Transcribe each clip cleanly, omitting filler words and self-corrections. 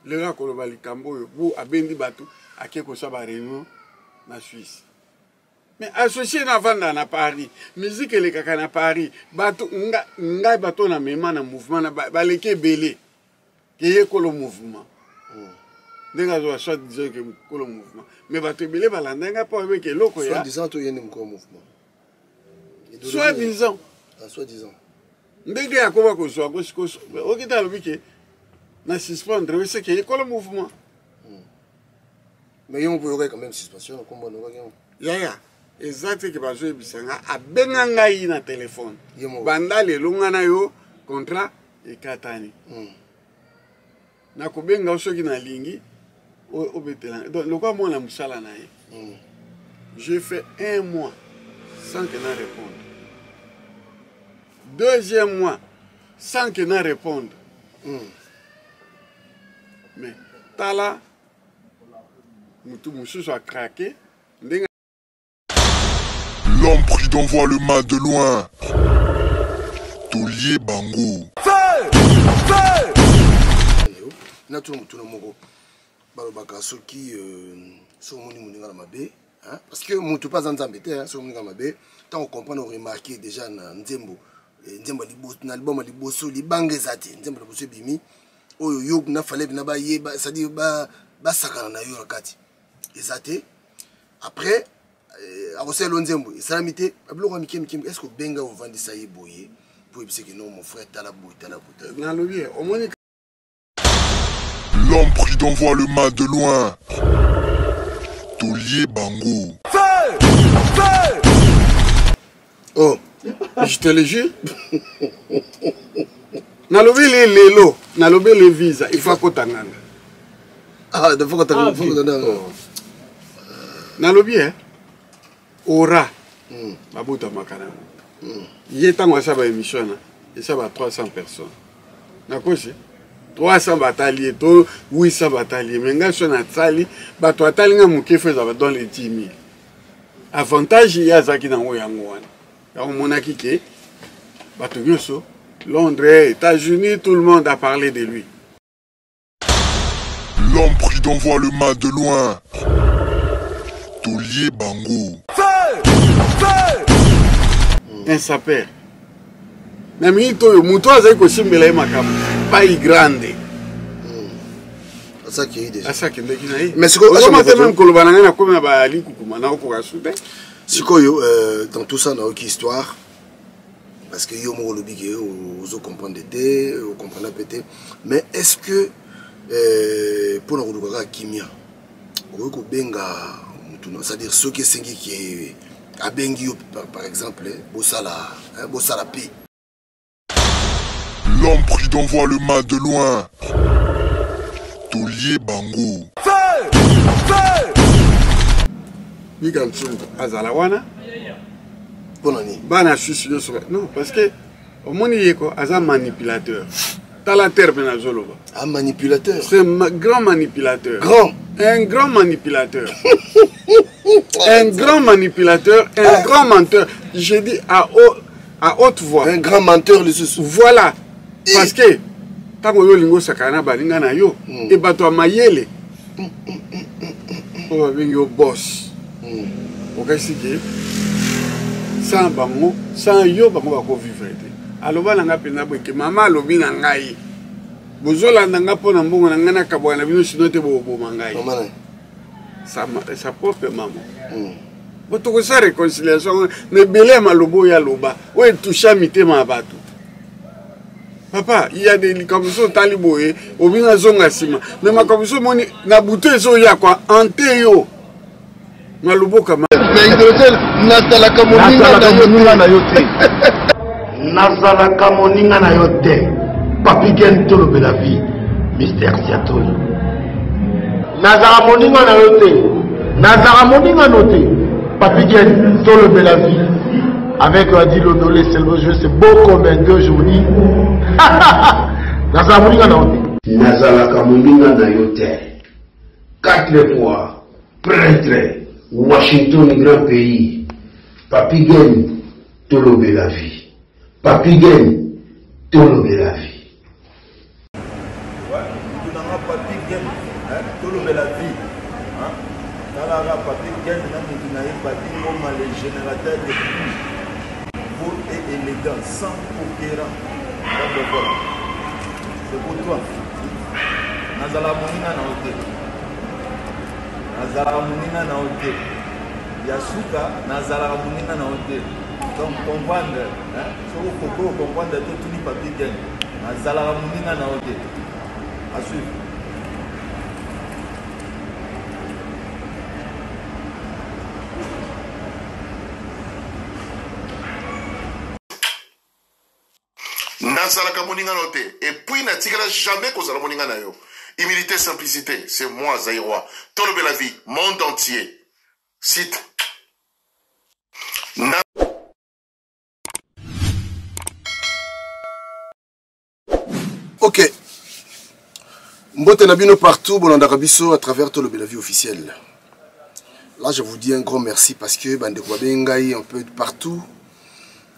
Lelo akoloba likambo oyo bu abendi bato ake kosala ba réunion na Suisse. Mais associé na vanda na Paris, musique elekaka na Paris, bato nga ngai bato na mema na mouvement na baleki ebele. Ke ye kolo mouvement. Ndenge azwa soit disant ke kolo mouvement. Mais bato ebele balanda ngai mpo ayebeke eloko ya soit disant to ye nde mokolo mouvement. Soit disant. Ah, soit disant. Ndenge akoma kozwa yango sikoyo oki te alobi ke na suspendre oyo seke ekolo mouvement. Mais yo moko oyokaki quand même suspension na kombo na yango. Yaya, eza te ke bazoyebisa nga, abenga ngai na telefone. Banda lelo nga na yo contrat ekatani. Nakobenga yo soki nalingi obetela. Donc lokola mwana mosala na ye. J'ai fait un mois sans que na répondre. Deuxième mois sans que na répondre. Mais tala mutu mosusu a craqué ndenge L'homme prudent voit le mal de loin. Tolie bango. Feu! Feu! Natuna motuna moko balobaka soki soki omoni moninga na mabe, hein? Parce que motu mpe aza nzambe te, hein? Soki moninga na mabe ntango comprendre oremarke déjà na nzembo, nzembo ya liboso, na album ya liboso libanga eza te, nzembo ya liboso ebimi oyo yo na Falebi na bayeba, c'est-à-dire basakana na yo na kati eza te. Après akosala nzembo esalami te, biloko ya mike mike, est-ce que obenga ovandisa ye boye po oyebisa ke non mon frère, tala boye, tala boye, tala boye. Nalobi ye, omoni L'homme prudent voit le mal de loin. Tolie bango. Feu! Feu! Oh, je te le jure. Nalobi le lelo, nalobi le visa, il faut akota nganga. Ah, il faut akota nganga, il faut akota nganga. Oh. Nalobi eh, ora. Babotamaka na yango. Ye ntango asala ba émission na, esa ba 300 personnes. Nakosi 300 batali ye to 800 batali ye, mais ngai so natali bato atali nga moke fo ezala dans les 10 000. Avantage ye azalaki nango yango wana. Yango omonaki ke bato nyonso Londres, États-Unis, tout le monde a parlé de lui. L'homme prudent voit le mal de loin. Tolie bango. Feu! Feu! Un sapeur. Na minute oyo moto azali kosimbela ye makambo pai grande. Asaki déjà. Asaki ndeki na ye. Mais sikoyo, Ozoma te Asaki même koloba na ngai nakomi na ba likukuma na okoka su te. Sikoyo, dans tout ça nayoki histoire parce que yo moko olobi ke ozo comprendre te, o comprendre pe te. Mais est-ce que mpona koluka kaka kimia okoki kobenga mutu na, c'est-à-dire soki esengi ke abengi yo par exemple, bosala, hein, bosala pe. L'homme prudent voit le mal de loin. Tolie bango. Feu! Feu! Mika Nsungu azala wana. Mpona nini? Bana Suisse nyonso ba-, non, parce que omoni ye ko aza manipulateur. Tala terme nazoloba. Un manipulateur. C'est un grand manipulateur. Grand. Un grand manipulateur. Un grand manipulateur, un grand menteur. Je dis à haute voix. Un grand menteur, le sous. Voilà. Parce que tango yo lingo sakana balinga na yo, et bato ya mayele. Oyo babengi yo boss. Okasi ke sans bango, sans yo bango bako vivre te. Aloba na nga mpenza boye ke mama alobi na ngai, bozolanda nga mpo na mbongo na ngai nakabwana na bino, sino te boboma ngai. Mama na ye. Sa propre maman. Bo tokosala réconciliation na ebele ya maloba oyo aloba, oyo etoucha mitema ya bato. Papa, il y a des likambo mosusu otali boye, obinga zonga nsima. Mais makambo mosusu omoni na butu ezoya kwa ante yo. Maloboka ma. Mais hydrogène, nazalaka moninga na yo te. Nazalaka moninga na yo te. Papi Gen tolobela vie, Mister Siatoli. Nazalaka moninga na yo te. Nazalaka moninga no te. Papi Gen tolobela vie. Avec Adi Londolé, c'est le jeu, c'est beau comme un deux jours. Nazalaka moninga na yo te. Nazalaka moninga na yo te. 4 fois prêtre Washington grand pays. Papi Gen tolobela vie. Papi Gen tolobela vie. Ouais, tout nga Papi Gen, hein, tolobela vie. Hein? Talaka Papi Gen na mutu na ye Papi Ngoma le générateur de plus beau et élégant, sans conquérant. Donc voilà. C'est pour toi. Nazala moninga na yo te. Nazalaka moninga na yo te. Ya suka, nazalaka moninga na yo te. Donc comprendre, hein? Soki okoki comprendre te tuni Papi Gen. Nazalaka moninga na yo te. À suivre. Nazalaka moninga na yo te et puis natikala jamais kozala moninga na yo. Humilité, simplicité, c'est moi Zaïrois. Tolobela vie, monde entier. Site. Na Ok. Mbote na bino partout, bolandaka biso à travers Tolobela vie officielle. Là, je vous dis un grand merci parce que bandeko babengi ngai un peu de partout.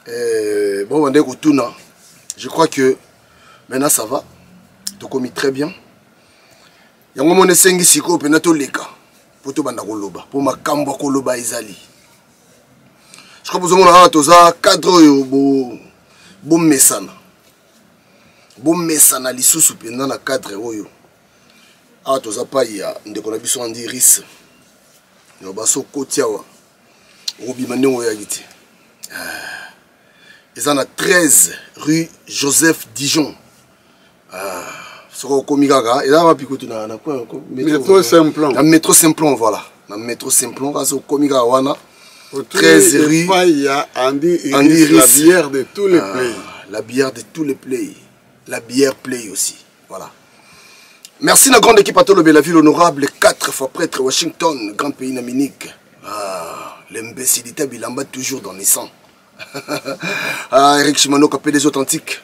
Euh, bon, bandeko tuna. Je crois que maintenant ça va. Tokomi très bien. Yango mona esengi sikoyo mpenza toleka mpo tobanda koloba mpo makambo ya koloba ezali. Je crois bozomona awa toza cadre oyo bomesana bomesana lisusu mpenza na cadre oyo awa toza pai ya ndeko na biso Andy Riss. Loba so okoti awa okobima ndenge oyaki te. Ah, eza na 13 rue Joseph Dijon. Ah, soki okomi kaka eza wapi kutu na na coin métro Simplon. Na métro Simplon, voilà, na métro Simplon kasi okomi kaka wana 13 rue ya Andy, Andy Riss, la bière de tous les ah, plays. La bière de tous les plays. La bière play aussi. Voilà. Merci la grande équipe à Tolobela ville honorable, 4 fois prêtre Washington, grand pays Naminique. Ah, l'imbécilité bilamba toujours dans les sangs. Ah, Eric Chimano, PDG authentique.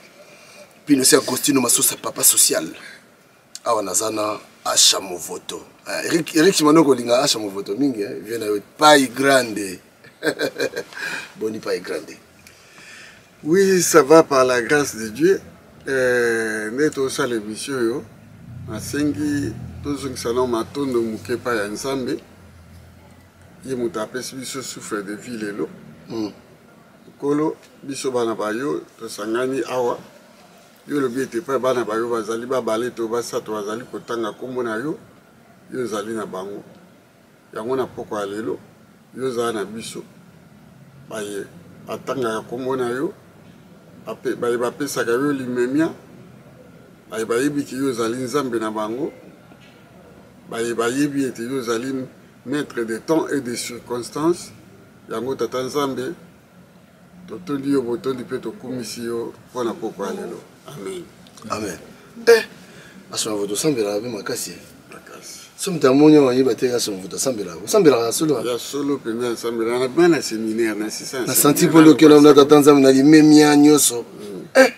Puis nous Agostino Masosa, papa social. Awa nazana Asha Movoto. Ah, Eric, Eric Chimano kolinga Asha Movoto mingi, hein, vient na Pai Grande. Boni Pai Grande. Oui, ça va par la grâce de Dieu. Euh, nde tosala émission oyo nasengi tozongisa nao matondo moke epai ya Nzambe, ye moto apesi biso souffle de vie lelo. Nkolo, biso bana ba yo tosangani awa, yo olobi ete epai bana ba yo bazali babale to basato bazali kotanga nkombo na yo, yo ozali na bango. Yango na pokwa ya lelo, yo ozala na biso baye batangaka nkombo na yo, baye bapesaka yo limemia, baye bayebi ke yo ozali Nzambe na bango, baye bayebi ete yo ozali maître de temps et de circonstances. Yango Tata Nzambe, totondi yo botondi mpe tokumisi yo mpo na pokwa ya lelo. Amen. Amen. Eh, asoma voto osambelaka mpe makasi. Makasi. So moto amoni awa ayeba te asoma voto asambelaka. Osambelaka solo? Ya solo mpenza nasambelaka. Nabima na seminaire, na sisa. Na santi mpo lokela na Tata Nzambe na limemia nyonso. Eh,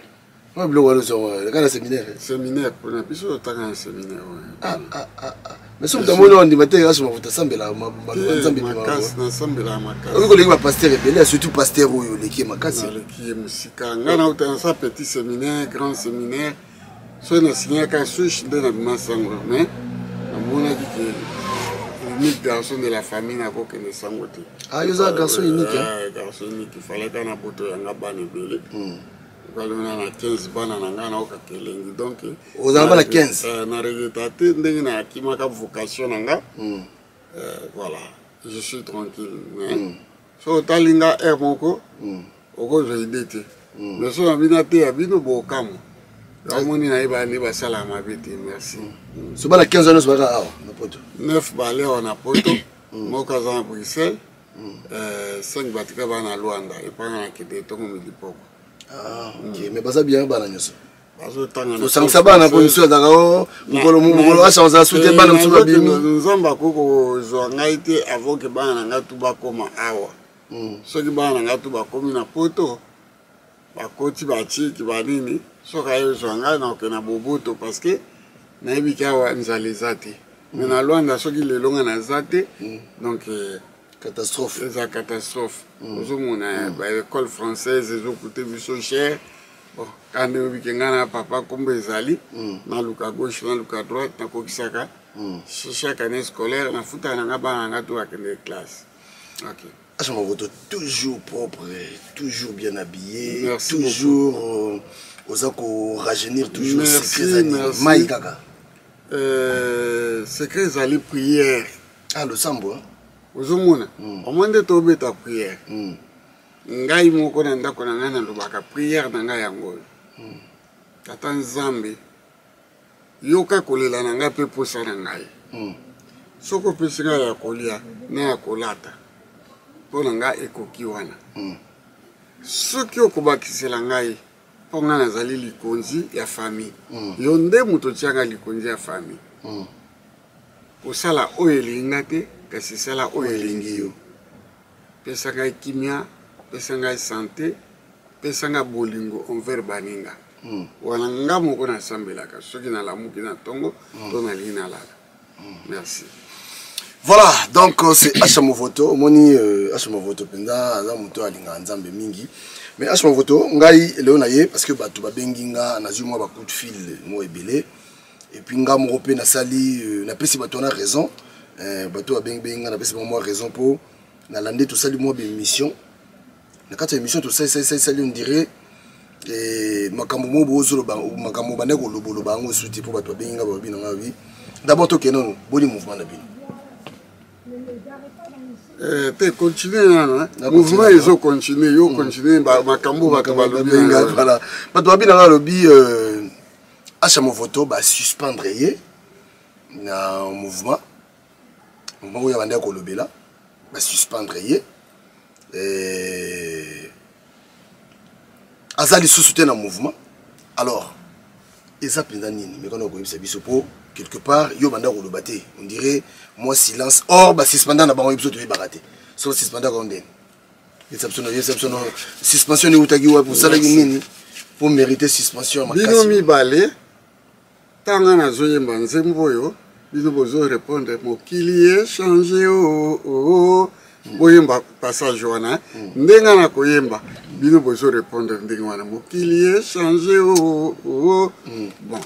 oyo biloko wana ozwa kaka na seminaire. Seminaire mpona biso totanga na seminaire oyo. Ah, ah, ah, ah. Mais soki moto amoni awa ndima te asoma moto asambelaka maloba Nzambe. Makasi, nasambelaka makasi. Oyoki oleki bapasteur ebele, surtout pasteur oyo oleki ye makasi. Naleki ye mosika. Ngai nauta nasa petit séminaire, grand séminaire. Soki nasignaka souche nde nabima sango, mais namonaki ke unique garçon de la famille nakokende sango te. Ah, yo oza garçon unique, hein? Garçon unique, fallait kaka na boto yanga bana ebele. Balona na 15 bana na ngai naokaka elengi, donc ozala bana 15. Na regretta te ndenge nakimaka vocation na nga. Voilà, je suis tranquille, mais so otali nga aire moko okozwa idée te, mais so na bino ateya bino bokamwa, omoni nayeba nde basalaka mabe te. Merci. So bana 15 nyonso baka awa na poto? 9 bale awa na poto, moko aza na Bruxelles, 5 batika bana na Luanda epanga na kende ntongo midi poko. Ah, ok. Mais baza bien bana nyonso? Bazotanga. Osangisa bana po mosusu azalaka o mokolo mokolo asa ozala su te, bana mosusu babimi. Nzambe akoki kozwa ngai te avant ke bana na ngai tu bakoma awa. Soki bana na ngai tu bakomi na poto, bakoti batiki banini, soki ayozwa ngai nakoke na boboto, parce que nayebi ke awa nzala eza te. Mais na Lwanda, soki lelo ngai naza te, donc catastrophe. Eza catastrophe. Ozomona baécole française ezokute biso cher. Bon, kaka ndenge obike ngai na papa nkombo ezali mm. naluka gauche naluka droite nakokisaka mm. chaque année scolaire nafutaka na ngai bana na ngai to bakende classe ok Acha Movoto, toujours propre, toujours bien habillé, merci toujours euh, oza ko rajeunir toujours merci, merci. Mai kaka. Euh, secret ezali prière. Ah losambo. Hein? Ozomona? Mm. Omoni nde tobeta prière. Mm. Ngai moko na ndako na ngai nalobaka prière na ngai yango oyo. Hmm. Tata Nzambe, yoka kolela na ngai mpe posa na ngai. Hmm. Soki opesi ngai ya kolia na ya kolata, mpo na ngai ekoki wana. Hmm. Soki okobakisela ngai, mpo ngai nazali likonzi ya famille. Yo nde moto otia ngai likonzi ya famille. Kosala oyo elingi ngai te, kasi sala oyo elingi yo. Pesa ngai kimia, pesa ngai sante, pesa ngai bolingo envers baninga. Mm. Wana nga moko nasambelaka soki nalamuki na tongo mm. to nalingi nalala. Mm. Merci. Voilà, donc euh, c'est Acha Movoto, omoni euh, Acha Movoto penza aza moto alingaka Nzambe mingi. Mais Acha Movoto ngai leo na ye parce que bato babengi nga nazwi mwa ba coup de fil mwa ebele. Et puis nga moko mpe nasali euh, napesi bato wana raison euh, bato babengi bengi nga napesi bango mwa raison mpo nalandi tosali mwa baémission na kati ya émission tosalisalisalisali on dirait eh, makambo moko bozoloba makambo bandaki koloboloba yango esu te mpo bato babengi nga balobi na nga wi d'abord tokende nano boni mouvement na bino eh, te continue nano mouvement ezo continue yo hmm. continue makambo bato balobi bato babi na nga balobi euh, Asha Movoto ba suspendre ye na mouvement mouvement oyo abandaki kolobela ba suspendre ye eh, aza lisusu te na mouvement alors eza mpenza nini mekana koyebisa biso mpo quelque part yo banda koloba te on dirait mwa silence or basuspenda na bango ye biso toyebaka te so basuspendaka yo ndeni yebisa biso yebisa biso no suspension eutaki wapi osalaki nini mpo mérite suspension makasi bino mibale ntango nazoyemba nzembo oyo bino bozo répondre mokili echange o oh, oh, oh. boyemba passage wana hmm. ndenge na koyemba bino bozo répondre ndenge wana mokili echange o oh, oh. Bon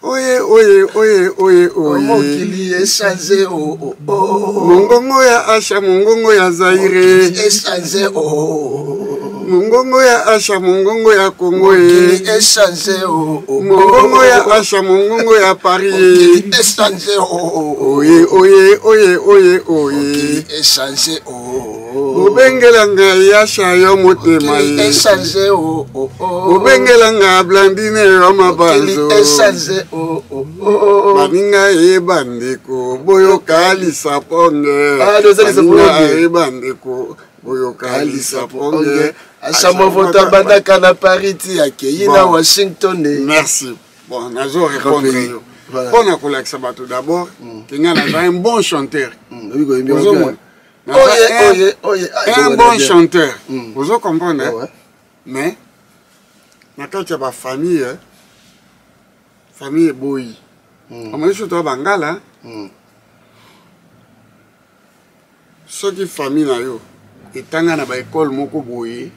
oye oye oye oye oye mokili echange o oh, oh, oh. mongongo ya asha mongongo ya zaire echange o mongongo ya asha mongongo ya kongo ye echange o mongongo ya asha mongongo ya paris ye echange o oye oye oye oye oye echange o obengela ngai asha yo motema ye obengela ngai blandine yo mabanzo baninga ye bandeko boyoka lisaponge ah, baninga ye bandeko boyoka lisaponge ashamovota abandaka na paris ti akei na washington merci bon nazo répondre yo mpo na kolakisa bato d'abord mm. ke ngai naza un bon chanteur mm, ozomona oye oye ah, un bon chanteur mm. ozo comprendre ouais, ouais. mais na kati ya bafamille eh, famille eboyi mm. omoni soki toya bangala mm. soki famille na yo etanga na baekole moko boye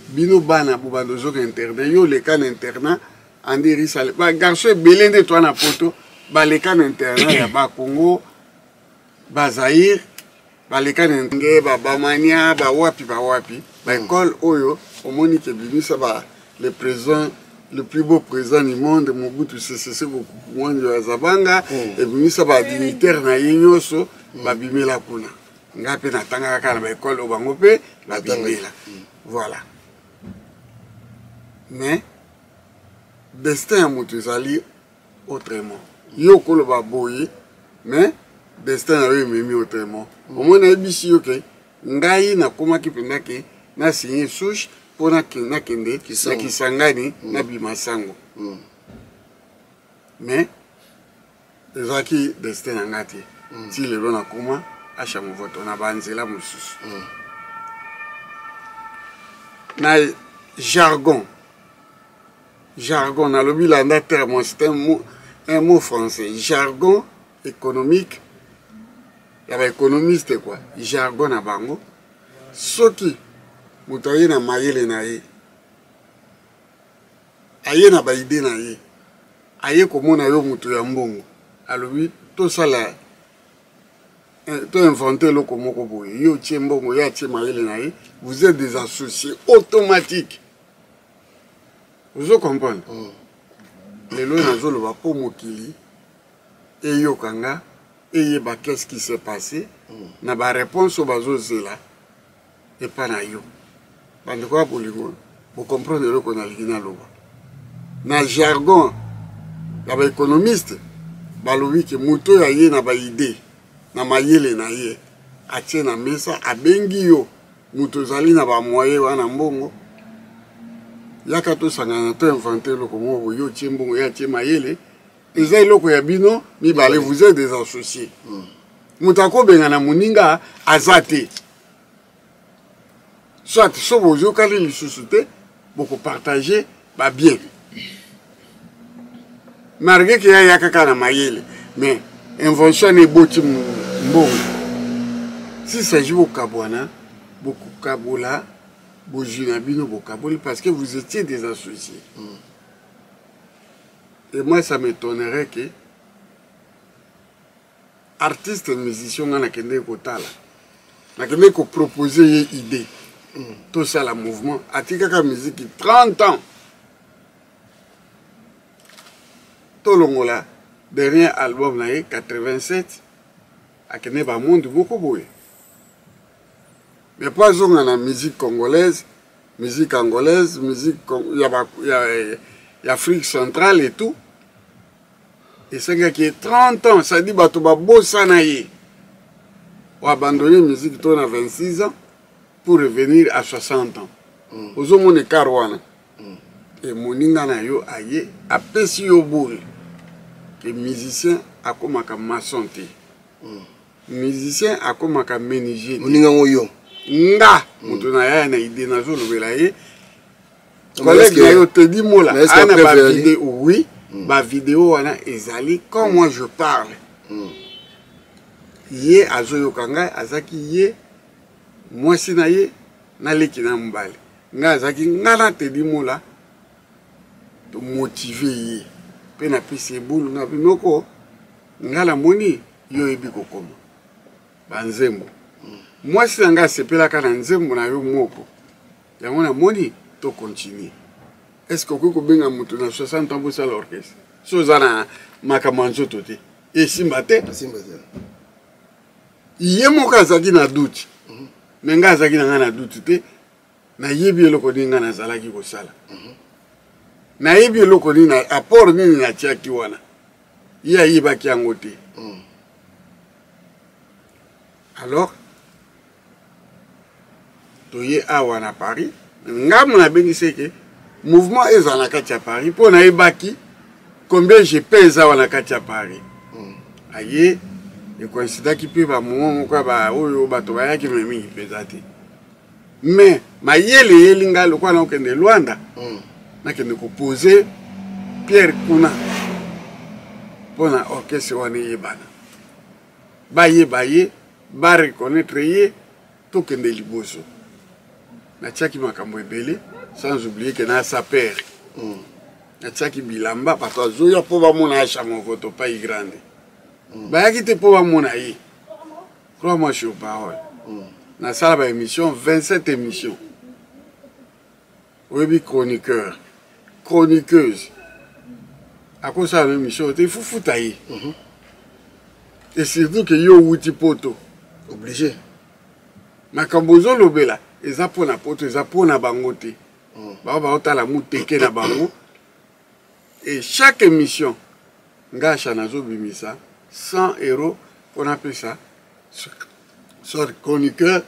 bino bana bobanda ozoka internat yo oleka na internat andi risale bagarçon ebele nde toa na poto baleka na internat ya bakongo ba Zaïre baleka na ndenge ba Bamania ba wapi ba wapi ba hmm. école oyo omoni ke bimisa ba le président le plus beau président du monde Mobutu Sese Seko Mwanjo ya Zabanga hmm. ebimisa ba dignitaire na ye nyonso hmm. babimela kuna ngai mpe natangaka kaka na ba école oyo bango mpe babimela voilà mais destin ya moto ezali autrement yo okoloba boye mais destin na yo ememi autrement mm. omoni nayebisi yo ke ngai nakomaki mpenza ke nasigne souche mpo nakende na kisangani mm. nabima sango mm. mais ezalaki destin na ngai te mm. ti lelo nakoma asha movoto na banzela mosusu mm. na jargon jargon nalobi landa terme c'est un mot, un mot français jargon économique ya baéconomiste quoi jargon na bango soki moto aye na mayele na ye Aye na ba idée na ye, aye komona yo moto ya mbongo, alobi tosala eh, to inventer eloko moko boye, yo otie mbongo, ye atie mayele na ye, vous êtes des associés automatiques. Ozo comprendre? Lelo nazoloba mpo mokili eyoka nga, eyeba qu'est-ce qui s'est passé na ba réponse oyo bazozela epa na yo. Bandeko ya bolingo, bocomprendre eloko nalingi naloba. Na jargon ya baéconomiste, balobi ke moto oyo aye na baide na mayele na ye atie na mesa, abengi yo moto ozali na bamoye wana mbongo, yaka tosangana to invente eloko moko boye, yo otie mbongo, ye atie mayele, eza eloko ya bino mibale, vous êtes des associés. Moto akobengana moninga aza te, soit so bozokani lisusu te, bokopartage babien, malgré ke ya kaka na mayele, mais invention wana eboti mbongo. Si s'agit bokabwana, bokokabola bozwi na bino, bokaboli parce que vous étiez des associés. Et moi, ça m'étonnerait que artiste musicien nga nakendeki kotala, nakendeki kopropose ye idée, tosala mouvement, atikaka musique 30 ans, tolongola dernier album na ye 87, akende bamonde moko boye, mais po azonga na musique congolaise, musique angolaise, musique ya Afrique centrale et tout, esengaki ye 30 ans, c'est-à-dire bato babosana ye, oabandonne musique to na 26 ans pour revenir à 60 ans. Ozomona écart wana. E moninga na yo aye, apesi yo boule ke musicien akomaka maçon te, musicien akomaka menuisier te. Moninga ngo yo? Nga moto na yaya na idée, nazolobela ye collègue na yo Tedi Mola aya na bavideo, oui, bavideo wana ezali. Quand moi je parle, ye azoyoka ngai, azaki ye mwasi na ye naleki na mobali ngai, azalaki ngai na Tedi Mola, tomotive ye mpe napesi ye bulu nga noko. Ngai namoni yo oyebi kokoma banzembo, mwasi na ngai asepelaka na nzembo na yo moko, yango namoni tocontinue. Est ce que okoki kobenga moto na 60 ans bosala orchestre so oza na makambo ya nzoto te? Esimba te. Ye moko azalaki na doute, mais ngai azalaki na ngai na doute te. Nayebi eloko nini ngai nazalaki kosala, nayebi eloko nini, apport nini natiaki wana, ye ayebaki yango te. Alors toye awa na Paris, ngambo nabengisi eke mouvement ezala na kati ya Paris mpo nayebaki combien je pèse awa na kati ya Paris. Aye, ekoinsidaki mpe bamoment moko ya oyo bato bayaki me mingi mpenza te, mais mayele eyeli ngai lokola nakokende Lwanda, nakende kopose pierre kuna mpo na orchestre wana eyebana, bayeba ye, bareconnaître ye, tokende liboso. Natiaki makambo ebele, sans oublier ke na saper natiaki bilamba, bato azoya mpo bamona Asha Movoto pai grande. Bayaki te mpo bamona ye, crois moi sur parole. Nasala baémission, 27 émission. Oyebi, chroniqueur, chroniqueuse akosala na émission te, ifufuta ye. Et surtout ke yo owuti poto, obligé. Makambo ozolobela eza mpo na poto, eza mpo na bango te. Bao baotala muteke na bango. Et chaque émission ngasha nazobimisa 100 € mpo napesa soit chroniqueur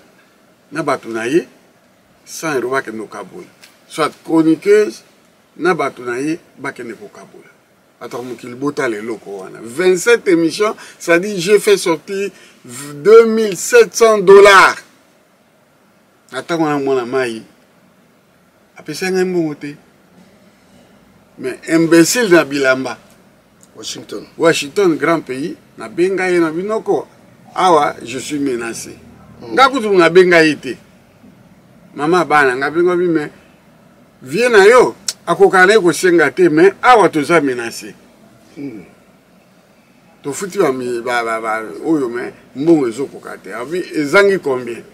na bato na ye 100 € bakende kokabola, soit chroniqueuse na bato na ye bakende kokabola. Bato ya mokili, botala eloko wana, 27 émissions, c'est-à-dire j'ai fait sortir 2700 $. Na ntango wana mwana mai apesaki ngai mbongo te, mais imbécile na bilamba. Washington. Washington grand pays, nabenga ye na binoko awa, je suis menacé. Nga kutu nabenga ye te, mama bana nga benga bi, mais vie na yo. Akokaka naye kosenga te, mais awa toza menace. Tofuti oyo, mais mbongo ezokoka te. Abi ezangi combien?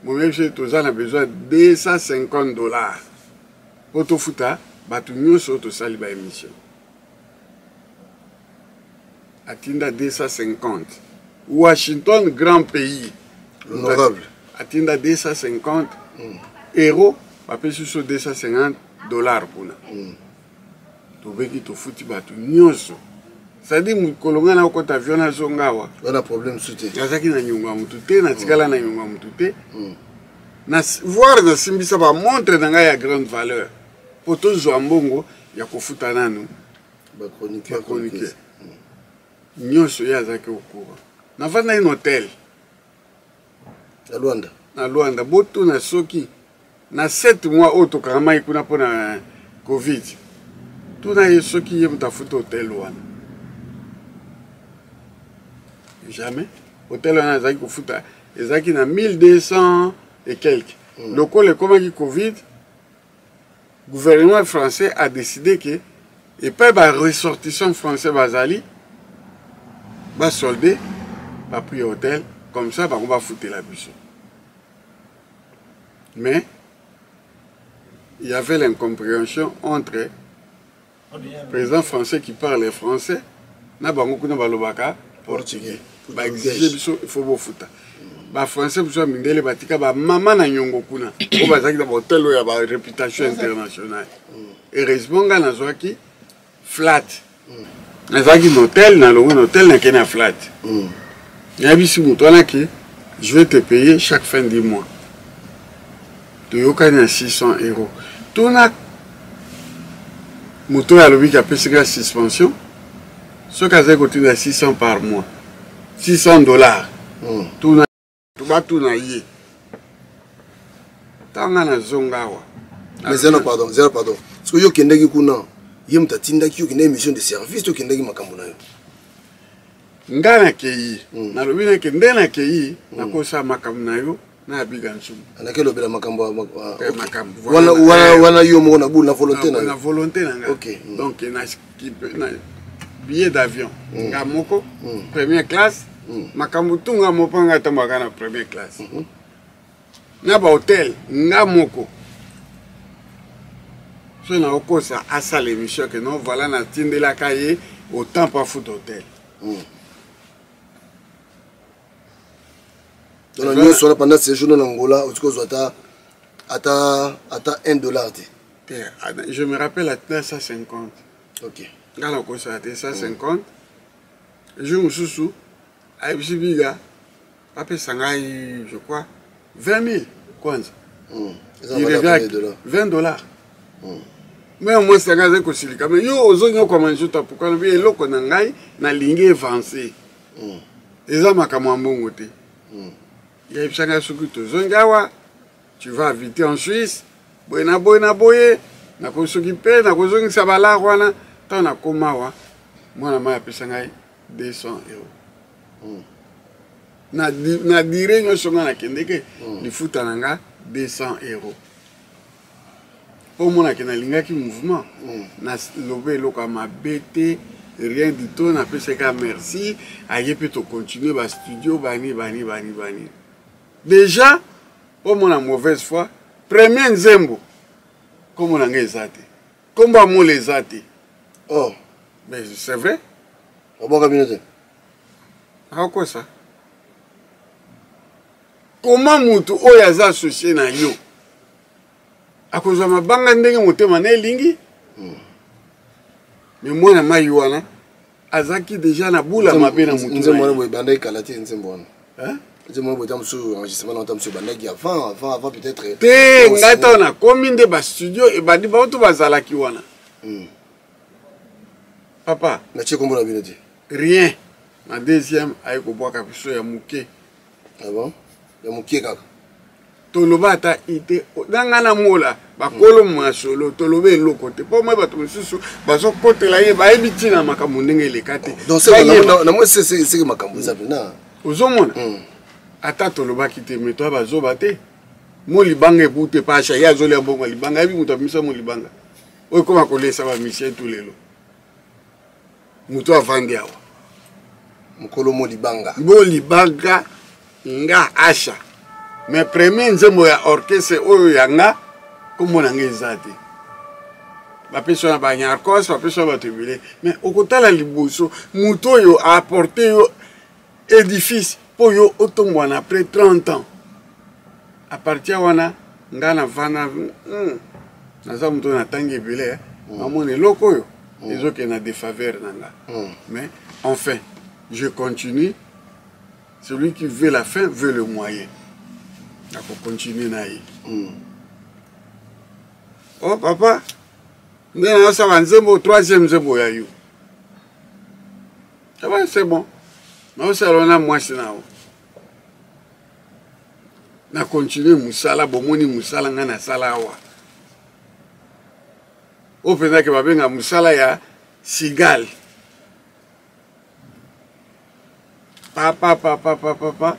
Momebi biso toza na besoin 250 $ mpo tofuta bato nyonso oyo tosali baémission. Atinda 250. Washington, grand pays. Honorable. Atinda 250 euro, bapesi biso 250 $ kuna. Tobeki, tofuti bato nyonso. C'est-à-dire mokolo ngai nakokɔta avion, nazonga awa. Wana problème su te. Nazalaki na nyongo ya motu te, natikala na nyongo ya motu te. Na voire nasimbisa bamontre na ngai ya grande valeur mpo tozwa mbongo ya kofuta nanu bachroniqueur. Bachroniqueur nyonso, ye azalaki au courant. Navandaki na hotel. Na Lwanda? Na Lwanda. Botuna soki na 7 mois oyo tokangamaki kuna mpona Covid, tuna ye soki ye moto afuta hotel wana. Jamais. Hotel wana azalaki kofuta, ezalaki na 1200 et quelque. Lokola ekomaki Covid, gouvernement français a décidé que epai baressortissant français bazali, basolde baprix ya hotel, comme ça bango bafutela biso. Mais il y avait l'incompréhension entre président français qui parle français na bango kuna balobaka portugais. Baexige biso, il faut bofuta. Bafrançais biso ya mindele batika bamama na nyongo kuna oyo bazalaki na bahotel oyo ya baréputation internationale. Heureusement ngai nazwaki flat. Nazalaki na hotel, nalongwe na hotel, nakei na flat. Nayebisi moto wana ke je vais te payer chaque fin du mois. Toyokani na 600 euros. Tuna moto oyo alobiki apesi nga suspension soki azali kotinda 600 par mois, 600 $. Tuna, batuna ye ntango nga nazonga awa. Mais zelo, pardon, zelo, pardon. Soki yo okendaki kuna, ye moto atindaki yo okendaki mission de service to okendaki makambo na yo? Nga nakei, nalobi nake nde nakei, nakosala makambo na yo na abiga nsumu. Anaki elobela makambo Eh, makambo. Wana wana wana yo moko na bulu na volonté na na yo? Volonté na nga. Donc na billet d'avion nga moko, première classe, makambo tu nga moko, mpo nga atambaka na première classe, na bahotel nga moko. So nakokosa, asala émission ke non, voilà, natindelaka ye autant mpo afuta hotel. Donc nyonso wana pendant séjour na Angola, otiki ozwa ata 1 dollar te? Te, je me rappelle, atinda 150. Nga nakosala te, 150. Jour mosusu ayebisi biga bapesa ngai, je crois, 20 000 kwanza. Eza Il valeur revient combien de dollars? 20 $. Mais mwasi na ngai azali kosilika: me yo ozonyokwama nzoto, pourquoi? Nabi eloko na ngai nalingi avance, eza makambo ya mbongo te. Yayebisa ngai soki tozongi awa, tu vas habiter en Suisse, boye na boye na boye, nakosoki mpe nakozongisa balare wana. Ntango nakóma awa, mwana mai apesa ngai 200 euros. Na durée nyonso ngai nakendeke, lifuta na nga 200 euros. Mpo omonake nalingaki mouvement, naloba eloko ya mabe te, rien du tout. Napesaka merci, aye mpe tocontinue bastudio bani bani bani bani. Déjà omona mauvaise foi, premier nzembo kombo na ngai eza te, kombo ya mola eza te. Oh. Mais c'est vrai. Obwaka bino te? Akokosa koma mutu oyo aza associé na yo akozwa mabanga ndenge motema na elingi. Mais mwana mai wana azalaki déjà na bula mabe na mutu. Nzembo wana boye ebandaki kala te, nzembo wana. Hein? Nzembo wana boye, ta mosusu enregistrement na ta mosusu ebandaki avant, avant, avant peut-être. Te, ngai ntango nakomi nde bastudio ebandi. Bango to bazalaki wana, papa. Natie kombo na bino te? Rien. Na deuxième aye kobwaka biso ya moke. Ah bon, ya mokie kaka? Toloba ata ite na ngai na mola bakolo masolo, toloba eloko te mpo moi bato mosusu bazokotela ye, bayebi ntina makambo ndenge eleka te. Donc Bayeba. na moi seke makambo eza mpena. Ozomona, ata tolobaki te, me toya bazoba te. Mo libanga ebu te pasha, ye azolia mbongo ya libanga, ayebi moto abimisa mo libanga. Oyo ekoma kolesa ba musicien tout lelo. Moto avandi awa. Mokolo mo libanga. Bo libanga nga Asha. Mais premier nzembo ya orchestre oyo ya nga kombo na nga eza te. Bapesi wana ba Nyarkos, bapesi wana bato ebele. Mais okotala liboso moto oyo a apporter yo edifice mpo yo otombwana après 30 ans. À partir wana nga na vanda naza moto natangi ebele eh. Namona eloko oyo ezokende na défaveur na nga. Mais enfin je continue. Celui qui veut la fin veut le moyen. Nako continuer na ye. Oh papa, nde nazosala nzembo troisième nzembo ya yo. Ça va, c'est bon. Nazosala wana mwasi na yo. Na continuer mosala, bomoni mosala ngai nasala awa. Oyo mpenza ke babenga mosala ya cigale. Papa, papa, papa, papa.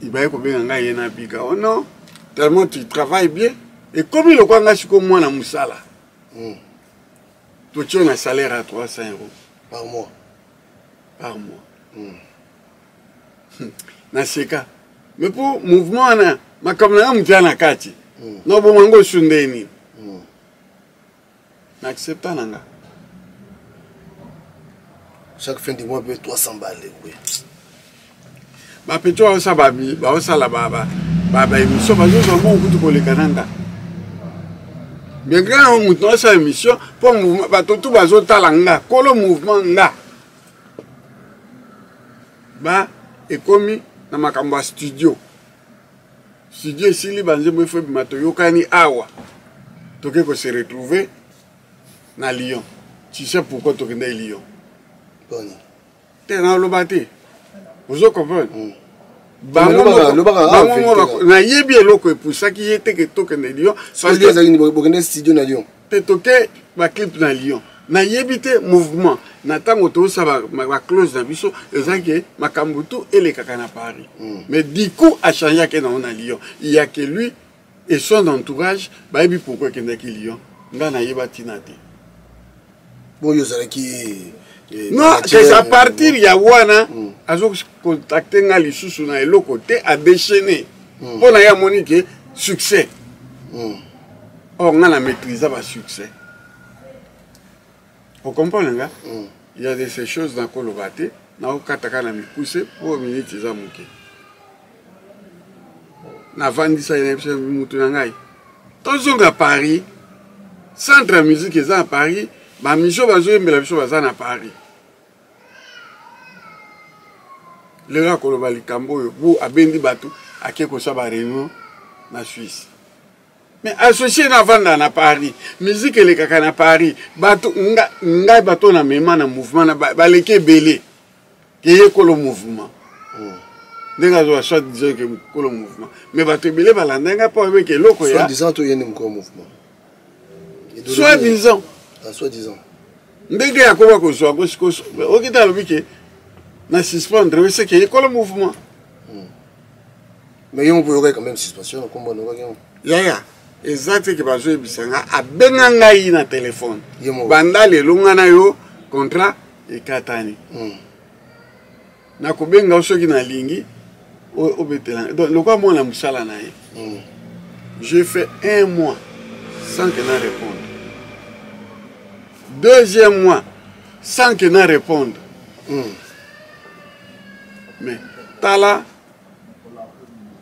Ibaye kobenga ngai ye na bika. Oh non, tellement tu travailles bien. Ekomi lokola ngai sikoyo mwana mosala. Totie na salaire à 300 euros. Par mois. Par mois. Naseka. Mais pour mouvement wana, makambo na nga moto ya na kati. Na oboma yango osu nde nini? Na accepta na nga. Chaque fin du mois, peut 300 balles. Oui. Ba petit baosala ba, baosala ba, ba, ba, ba émission, bazozwa mbongo kutu koleka na nga. Mais grand moto nasala émission mpo mouvement bato tu bazotala nga, kolo mouvement nga. Ba ekomi na makambo ya studio. Studio esili banzembo efo ebima toyokani awa. Toke ko se retrouver na Lyon. Tu sais pourquoi tokendaki Lyon? Boni. Te naloba te. Ozo comprendre? Bango moko nayebi eloko epusaki ye te ke tokende Lyon. Parce que ezalaki bokende studio na Lyon. Te toke ba clip na Lyon. Nayebi te mouvement na ntango tozosala ba clause na biso ezalaki ke makambo tout elekaka na Paris. Mais du coup achangeaki nango na Lyon. Il y a que lui et son entourage bayebi pourquoi ekendaki Lyon. Nga nayeba ntina te. Bon, yo ozalaki, non, c'est à partir ya wana azo contacter nga lisusu na eloko te, a déchaîner. Mpo na ye amoni ke succès. Or nga na maîtrise ba succès. Vous comprenez nga? Il y a de ces choses na koloba te, na okataka na mikuse po minute eza moke. Navandisa ye na biso mutu na ngai. Tozonga Paris, centre ya musique eza na Paris, ba musiciens bazoyembela biso baza na Paris. Lelo akoloba likambo oyo, bu abendi bato ake kosala ba réunion na Suisse. Mais associé na vanda na Paris, musique elekaka na Paris, bato nga ngai bato na mema na mouvement na baleki ebele. Keye kolo mouvement. Ndenge azwa soit disant que kolo mouvement. Mais bato ebele balanda nga po avec eloko ya soit disant to yende mokolo mouvement. Soit disant. Ah, soit disant. Ndenge akoba kozwa ko siko okita alobi ke na suspendre c'est que kolo mouvement. Mais yo mpo oyokaki quand même suspension na kombo na oyokaki yango. Yaya, eza te ke bazoyebisa nga, abenga ngai na telefone. Ye moko. Banda lelo nga na yo contrat ekatani. Nakobenga yo soki nalingi obetela. Donc lokola mwana mosala na ye. J'ai fait un mois sans que na réponde. Deuxième mois sans que na réponde. Mais tala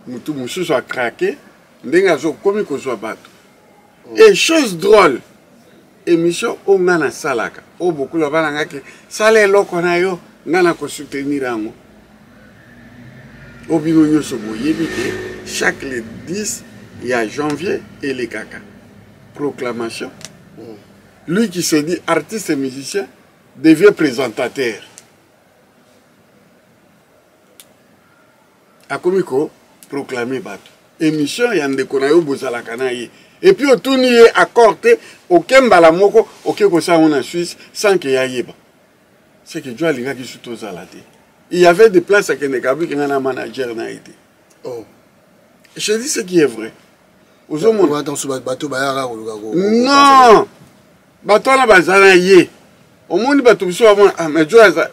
mutu mosusu a craqué ndenge azokomi kozwa bato. Et chose drôle, émission oyo nga nasalaka, oyo bokula bana nga ke sala eloko na yo, nga na kosoutenir yango. Oyo bino nyonso boyebi ke chaque le 10 ya janvier elekaka proclamation. Lui qui se dit artiste et musicien devient présentateur. Akomi ko proclamer bato. Émission ya ndeko na yo bozalaka na ye. Et puis otuni ye accord te, oke mbala moko, oke kosala ngo na Suisse sans que ya yeba. C'est que Dieu alingaki su tozala te. Il y avait des places akende kabiki nga na manager na ye te. Oh. Je dis ce qui est vrai. Ozomona bato bayaka koluka. Non, bato wana baza na ye. Omoni bato mosusu bamona, ah, mais jo aza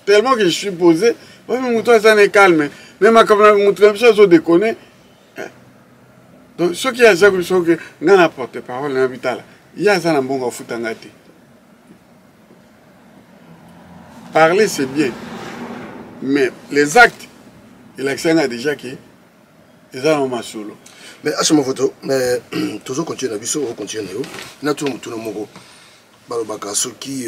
tellement que je suis posé, oyo moto aza na calme, mais makambo na moto na biso azodekone. Donc soki aza soki ngai na porte parole na bitala, ye aza na mbongo afuta ngai te. Parler, c'est bien, mais les actes elakisa ngai déjà ke eza na masolo. Mais H Movoto, mais tozo continuer na biso, ocontinue na yo. Natuna motuna moko. Balobaka soki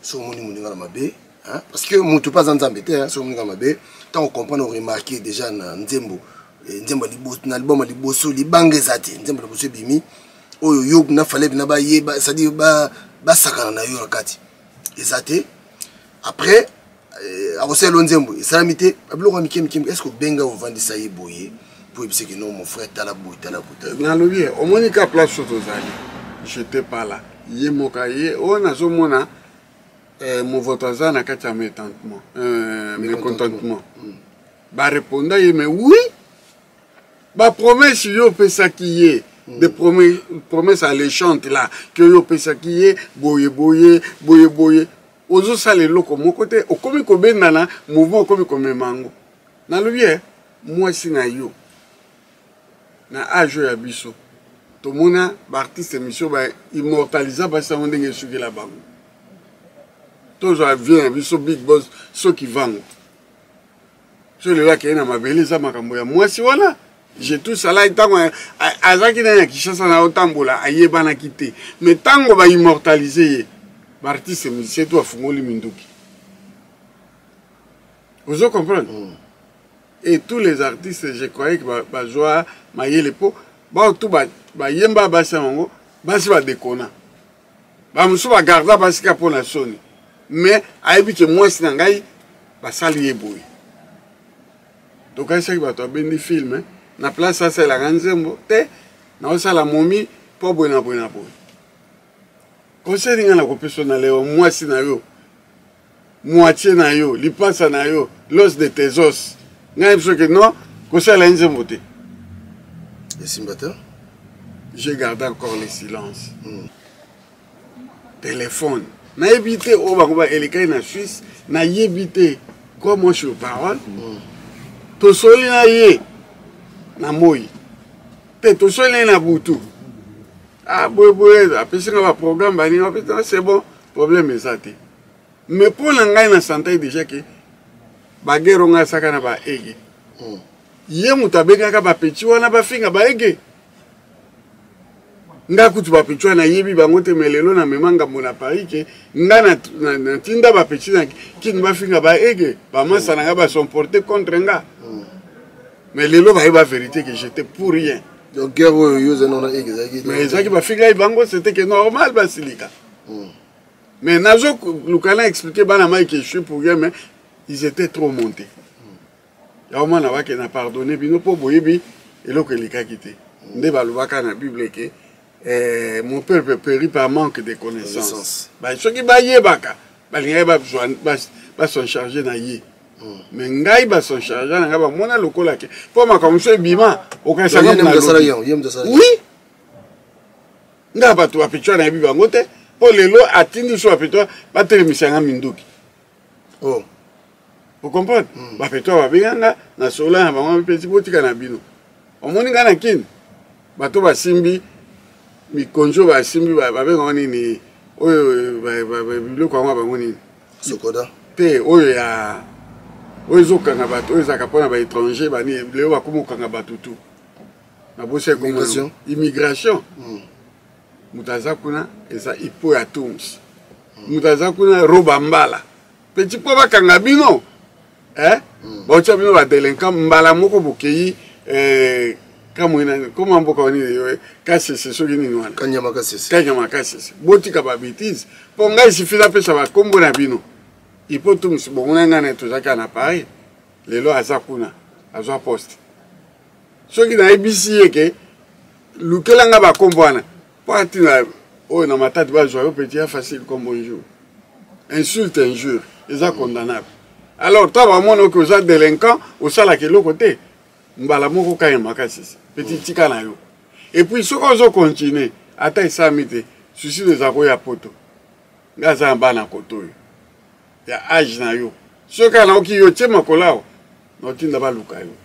soki omoni moninga na mabe, parce que motu mpe aza Nzambe te, soki moninga na mabe, ntango comprendre, oremarke déjà na nzembo, nzembo na album ya liboso, libanga eza te, nzembo ya liboso ebimi oyo yo na Falebi na bayeba, c'est-à-dire basakana na yo na kati eza te. Après akosalela nzembo esalami te, babiloko ya mike mike. Est ce que obenga, ovandisa ye boye po oyebisaki: non, mon frère, tala boye, tala boye? Nalobi ye, omoni ka place oyo tozali, j'étais pas là. Ye moko ye oyo nazomona Movoto aza na kati ya mécontentement, mécontentement. Bareponda ye, mais oui, bapromesse yo opesaki ye, de promesse alléchante là ke yo opesaki ye boye boye boye boye, ozosala eloko moko te. Okomi kobendana mouvement, okomi komema yango. Nalobi ye, mwasi na yo na age oyo ya biso, tomona baartiste émission baimmortalisa basi yango ndenge esukela bango. Tozwa vie na biso Big Boss, soki vango so lelo akei na mabele, eza makambo ya mwasi wana. Je tout sala ntango azalaki nani ya Kinshasa na otambola, ayebanaki te, mais ntango baimmortalise ye, baartiste musicien to afungoli minduki. Ozo comprendre? Et tous les artistes, je croyais que bazwa mayele mpo bao tu bayemba basi yango, basi badekona, bamosusu bagarda basi kaka mpo na soni, mais ayebi ke mwasi na ngai basali ye boye. Tokanisaki bato abendi film na place asalelaka nzembo te, naosala momi mpo boye na boye na boye. Conseil ngai nakopesa na leo, mwasi na yo, moitié na yo, lipasa na yo, l'os de tes os, ngai biso ke non, kosala ye nzembo te. Esimba te. J'ai gardé encore le silence. Téléphone nayebi te oyo bango baelekai na Suisse, nayebi te. Quoi, moi sur parole. Tosoli na ye na moi te, tosoli na ye na butu. Ah, boye boye, apesi nga baprogramme baninga, apesi, c'est bon, problème eza te. Mais mpo na ngai na santaki déjà ke baguerre ngai asaka na baege. Ye moto abengaka bapeti wana bafinga baege. Nga kutu bapeti wana nayebi bango te, mais lelo namema ngambo na Paris ke nga natinda bapeti na kini bafinga baege, bamasa na nga basomporte contre nga. Mais lelo bayeba vérité que j'étais pour rien. Donc guerre oyo yo ozali na ege ezalaki? Mais ezalaki, bafingai bango, c'était que normal basilika. Mais nazo luka na expliquer bana mai que je suis pour rien, mais ils étaient trop montés. Yango mwana bake na pardonne bino mpo boyebi eloko elekaki te. Nde balobaka na Bible ke mon peuple périt par manque de connaissance. Soki bayebaka, balingaki bason charge na ye. Mais ngai bason charge na ngai, bamona lokola ke mpo makambo mosusu ebima, okanisanga oui, nga bato bapetwa nayebi bango te, mpo lelo atindi so bapetwa batelemisa nga minduki. Oh. Ocomprendre? Bapetwa babenga nga na sola na bango, mipesi botika na bino. Omoni nga na kini, bato basimbi mikonzo, basimbi, babengaka nini oyo, biloko yango bango nini? Sokoda. Te, oyo ya oyo ezokanga bato, oyo ezalaka mpona baétranger bani, lelo bakoma kokanga bato tu nabosi. Immigration. Immigration. Moto aza kuna eza ipo ya tums, moto aza kuna roba mbala petit mpo bakanga bino, eh? Baotya bino badelinquant mbala moko, bokei kamwena koma mboka wani Kasese soki nini wana. Kanyama Kasese. Kanyama Kasese. Botika babêtises, mpo ngai sifi napesa bakombo na bino. Ipo tums bomona ngai na tozalaki na Paris, lelo aza kuna, azwa poste. Soki nayebisi ye ke lukela nga bakombo wana mpo atina oyo na Matadi, bazwa yo petit ya facile comme bonjour. Insulte, injure eza condamnable. Alors ntango bamona oke oza délinquant, osalaka eloko te, mbala moko kaya makasi petit tika na yo. Et puis soki ozo continuer, ata esalami te, suicide eza koya poto. Nga aza na bana koto oyo ya age na yo, soki kaka naoki yo tie makolo awa, naotinda baluka yo.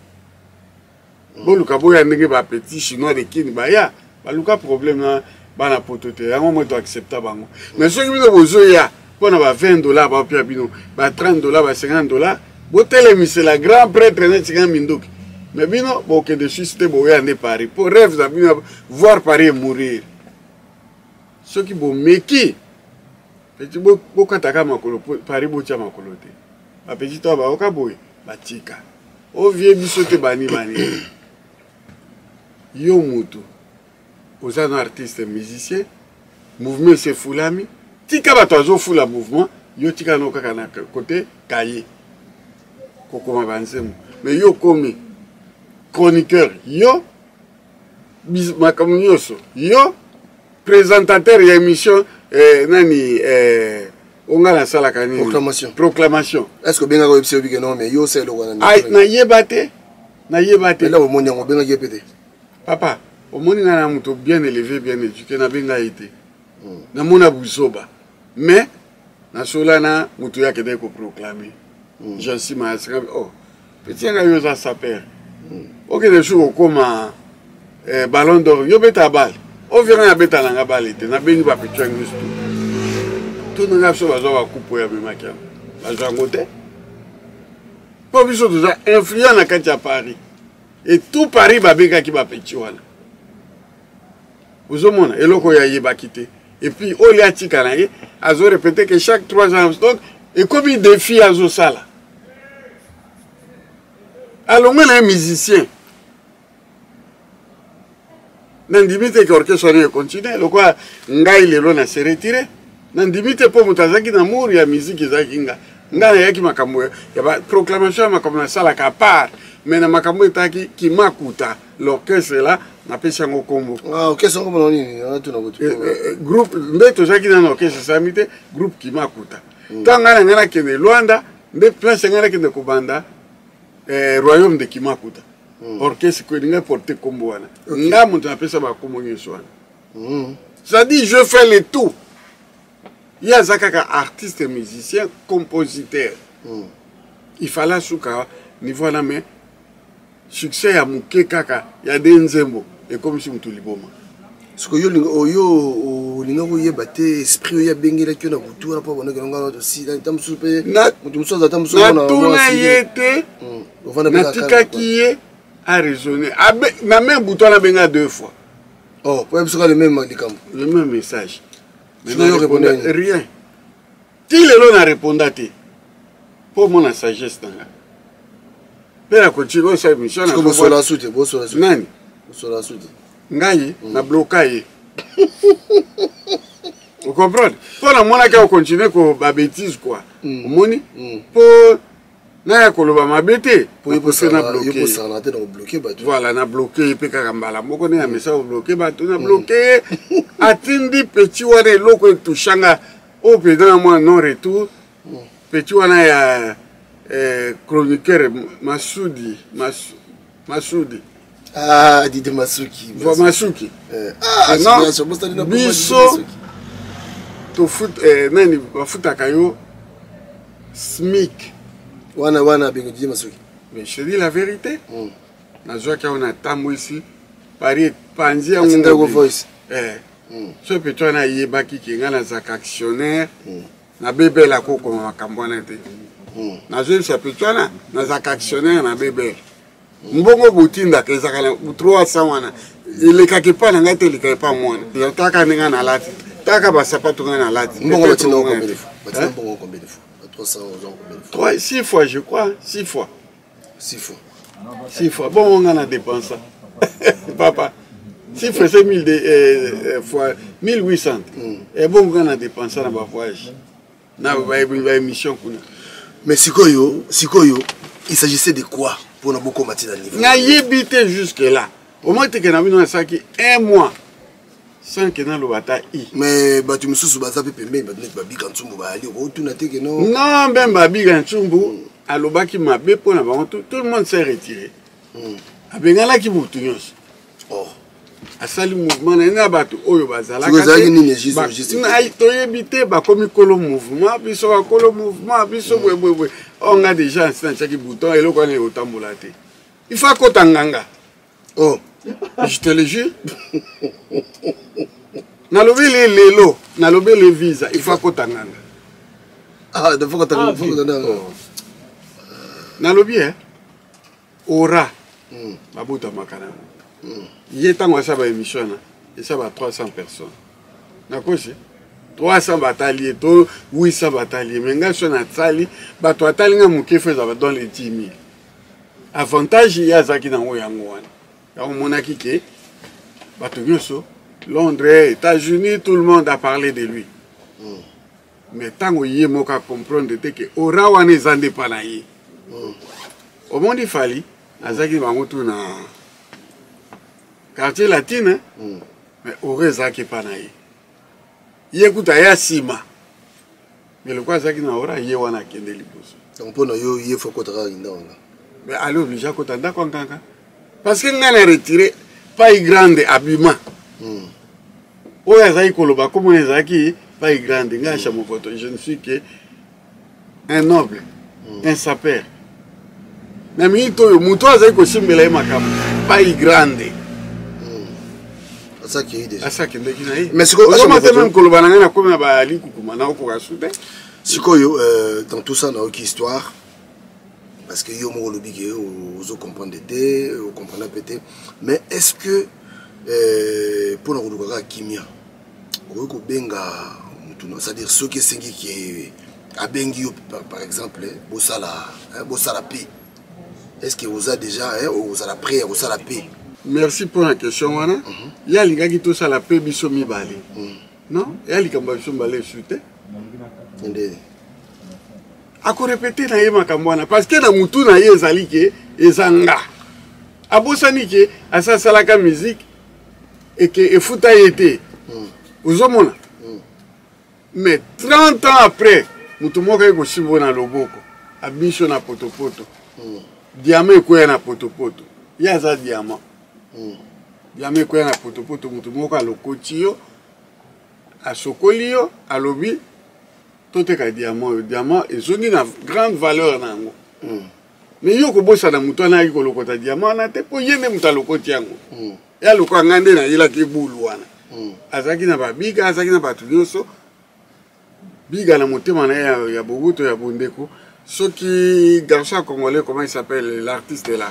Boluka boya ndenge ba petit chinois de Kin baya, baluka problème na bana poto te. Yango moi to accepta bango. Mais soki bino bozoya mpo na ba 20 $ bapia bino, ba 30 $, ba 50 $, botelemisela grand prêtre neti nga minduki. Mais bino bokende Suisse te, boya nde Paris. Po rêve na bino voir Paris et mourir. Soki bomeki petit bokataka makolo Paris, botia makolo te. Ba petit to baoka boye batika. Ovie biso te bani bani. Yo mutu oza na artiste musicien, mouvement esefulami, tika bato azofula mouvement, yo tika no kaka na côté kaye kokoma banzembo. Mais yo komi chroniqueur, yo makambo nyonso, yo présentateur ya émission, nani, onga nasalaka nini? Proclamation. Proclamation. Est ce que obengaka oyebisi yobi ke non, mais yo osala eloko wana? Ai, nayeba te, nayeba te. Ela omoni yango, obengaki ye pe te? Papa, omoni nga na moto bien élevé, bien éduqué, nabenga ye te. Namona buzoba, mais nasola na moto oyo akendaki koproclame, Jean Sima asinga. Oh petit yanga, yo oza saper, okende soki okóma ballon d'or, yo beta bale. Ovianga nabeta nanga bale te. Nabengi bapetit yango nyonso tu nanga biso bazwa bakupe oyo amemaki yango, bazwa yango te, mpo biso toza influent na kati ya Paris et tout Paris. Babengaki bapetit wana, ozomona eloko oyo ayebaki te. Et puis oyo atika na ye, azorépéter que chaque 3 ans, donc ekomi défi azosala. Alongwe na ye musicien, nandimi te ke orchestre wana econtinue lokola ngai lelo na se retire. Nandimi te, mpo moto azalaki na mour ya musique ezalaki nga. Ngai nayaki makambo ya baproclamation ya makambo nasalaka à part, mais na makambo etaki Kimakuta, l'orchestre là, napesi yango nkombo. Ah, orchestre yango mpona nini? Natuna kutu. Groupe nde tozalaki nano, orchestre esalami te, groupe Kimakuta. Ntango ngai na ngai nakende Lwanda, nde place ngai nakende kobanda royaume de Kimakuta. Orchestre ko elingai porte nkombo wana, nga moto napesa bakombo nyonso wana. C'est-à-dire je fais le tout. Ye aza kaka artiste musicien compositeur. Il fallait asuka niveau wana, mais succès ya moke kaka ya de nzembo ekomisi motu liboma. Sikoyo oyo olinga koyeba te, esprit oyo abengelaki yo na butu wana mpo abandaki nonga tosila ta mosusu mpe moto mosusu aza ta mosusu. Natuna ye te, natikaki ye araisonner na même butu wana, abenga deux fois. Oh, po yebisoka le même likambo? Le même message. Rien, ti lelo na réponda te, mpo omona sagesse na nga mpe na continue osala émission. Bosola su te, bosola su. Nani? Bosola su te. Ngai na bloka ye, ocomprendre? Mpo namonaki akocontinue ko babêtise quoi. Omoni, mpo naya koloba mabe te. Na bloke. Voilà, na bloke ye mpe kaka mbala moko nde na mesa kobloke bato. Na bloke ye, atindi petit wana eloko etushanga oyo mpenza na mwa non retour. Petit wana ya chroniqueur Masudi, Masudi. Ah, Didi Masuki. Masuki. Ah, non, biso tofut nani bafutaka yo SMIC. Wana wana abengi Didi Masuki. Mais je te dis la vérité. Nazwaki yango na tambwisi Paris, epanzi yango voice. So petit wana ayebaki ke ngai nazalaka actionnaire na Bebel, akokoma makambo wana te. Nazoyebisa petit wana, nazalaka actionnaire na Bebel. Mbongo botindaka ezalaka na 300 wana, elekaka epa na ngai te, elekaka epa mwana. Taka ndenge nalati, taka basapato ngai nalati. Mbongo batinda combien de fois? Batinda mbongo combien de fois? 300 combien de fois? 3, 6 fois je crois, 6 fois. 6 fois. 6 fois. Bongo ngai na dépensa, papa, 6 fois c'est 1000 fois 1800. Ebongo ngai na dépensa na bavoyage na baémission kuna. Mais sikoyo, sikoyo il s'agissait de quoi mpona bokoma ti na niveau? Nayebi te jusque là. Omoi teke na bino nasalaki un mois sans ke naloba ata i. Mais bato mosusu baza mpe pembeni, bato neti babika ntsumbu bayali, okotuna te ke no? Non, même babika ntsumbu alobaki mabe mpo na bango, tout le monde s'est retiré. Abenganaki motu nyonso. Oh. Asali mouvement na ye na bato oyo bazalaka toyebi te, bakomi kolo mouvement, biso bakolo mouvement, biso mm. boyeboyeboye. Oyo nga déjà nsi natiaki bouton, eloko wana ekotambola te. Il faut akota nganga. Oh. Je te le jure, nalobi le lelo, nalobi le visa, il faut akota nganga. Ah, ah, oh. Nalobi e ora babotamaka na yango. Ye ntango asala baémission wana, esa ba 300 personnes, nakosi, 300 batali ye to 800 batali ye. Mais ngai so nasali, bato atali nga moke, fo ezala dans les 10 000. Avantage ye azalaki nango yango wana. Yango omonaki ke bato nyonso, Londres, États-Unis, tout le monde a parlé de lui. Mais ntango ye moko acomprendre te ke ora wana eza nde mpa na ye. Omoni, Fally azalaki bango tu na Quartier Latine, mais ora ezalaki epa na ye. Ye kuta ya nsima, mais lokola azalaki na ora, ye wana akende liboso. Donc mpo na yo, ye faut kota kaka ndako nga. Mais ali obligé akota ndako ya nganga parce que ngai na retire pai grande abima. Oyo azalaki koloba komona ezalaki pai grande. Ngai Asha Movoto, je ne suis que un noble, un sapeur. Na minute oyo, moto oyo azali kosimbela ye makambo, pai grande, asi akendeki na ye. Ozoma te, même koloba na ngai, nakomi na balikukuma, naokoka su te. Sikoyo, dans tout ça, nayoki histoire, parce que yo moko olobi ke ozocomprendre te, ocomprendre mpe te. Mais est ce que mpona koluka kaka kimia, okoki kobenga mutu, c'est-à-dire soki esengi ke abengi yo par exemple, bosala, bosala pe, est ce que oza déjà, ozala prêt ya kosala pe? Merci mpo na question wana. Ye alingaki tosala mpe biso mibale. Non, eya likambo ya biso mibale esu te. Nde akorépéter na ye makambo wana parce que na mutu na ye ezali ke eza nga. Abosani ke asasalaka musique eke efuta ye te. Ozomona, mais 30 ans après, moto moko aye kosimba na loboko, abiso na potopoto. Diamant ekweya na potopoto, ye aza diamant. Diamant ekweya na potopoto, moto moko alokoti yo, asokoli yo, alobi toteka diamant oyo. Diamant ezongi na grande valeur na yango. Mais yo kobosana moto wana ayaki kolokota diamant wana te, mpo ye nde moto alokoti yango. Ya lokola ngai nde nayelaki bulu wana. Azalaki na babiga, azalaki na bato nyonso. Biga na motema na ye ya bobuto, ya bondeko. Soki garçon ya congolais, comment il s'appelle, l'artiste là?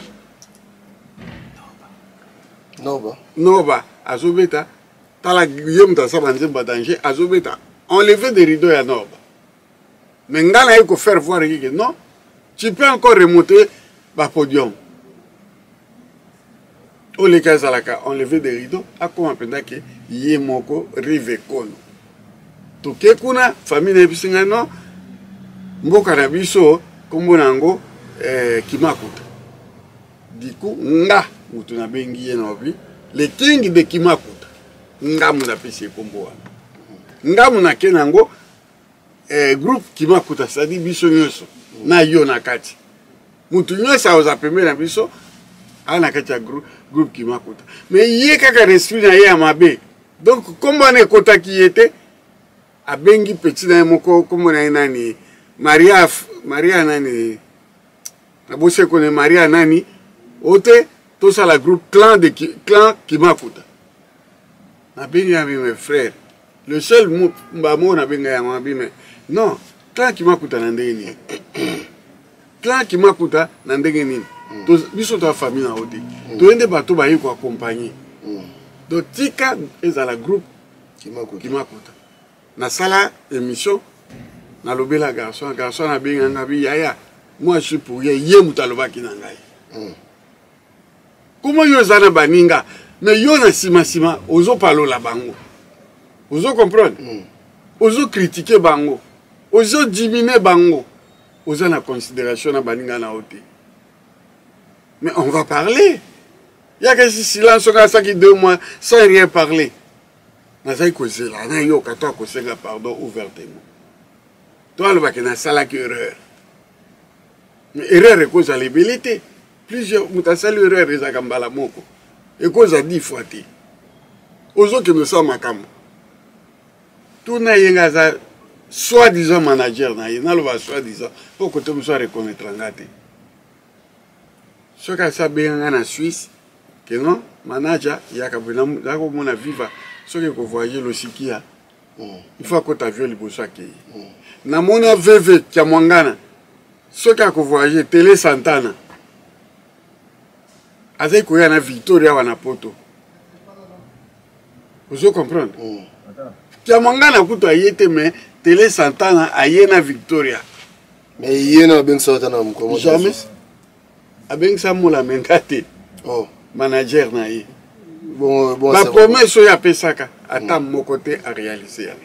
Noba. Noba azobeta. Tala, ye moto asala banzembo ya danger, azobeta enlever des rideaux ya Noba. Mais ngai naye kofaire voir que non, tu peux encore remonter bapodium oleka. Ezalaka enlever des rideaux, akoma mpenza ke ye moko rive kono. Toke kuna, famille nayebisi ngai non, mboka na biso nkombo na yango Kimakuta. Diku nga moto nabengi ye na obi le king de Kimakuta. Nga mo napesi ye nkombo wana, nga mo nake na yango groupe Kimakuta, c'est-à-dire biso nyonso na yo na kati. Motu nyonso aoza pembeni na biso aa na kati ya groupe Kimakuta. Mais ye kaka na esprit na ye ya mabe, donc nkombo wana ekotaki ye te. Abengi petit na ye moko, nkombo na ye nani, Maria, Maria nani, nabosi ekone, Maria nani o te, tosala groupe clan de clan Kimakuta. Nabengi ya mes frères, le seul bamo nabenga yango, nabi mais non, clan Kimakuta na ndenge nini? Clan Kimakuta na ndenge nini? Biso toya famille na yo te, toye nde bato baye koaccompagner. Donc tika ezala groupe Kimakuta. Nasala émission, nalobela garçon. Garçon nabenga nga bi yaya, moi je suis pour ye. Ye moto alobaki na ngai, Koma yo oza na baninga, mais yo na nsima-nsima ozopalola bango, ozo comprendre, ozocritiquer bango, ozodiminuer bango, oza na considération na baninga na yo te. Mais on va parler. Yaka esi silence, soki asaki 2 mois sans rien parler, nazali kozela nayoka to akosenga pardon ouvertement, to alobaki nasalaki erreur. Mais erreur ekozala ebele te, plusieurs. Moto asali erreur ezalaka mbala moko, ekozala 10 fois te. Ozokende osala makambo. Tuna ye nga aza soi disant manager na ye, naloba soi disant mpo kote mosusu areconnaitre nga te. Soki asi abenga nga na Suisse ke non manager yaka boye, nakomona viva soki ekovoyage losikia il faut akota avion liboso akei. Namona veve Kiamwangana soki akovoyage Tele Santana azali koya na Victoria awa na poto. Ozo comprendre? Kiamwangana kutu aye te mais Tele Santana aye na Victoria. Mais ye na abengisa ata na mokolo jamais. Abengisa mola menga te. Oh. Manager na ye. Bon, bon, ba promesse oyo apesaka ata moko te a réaliser yango.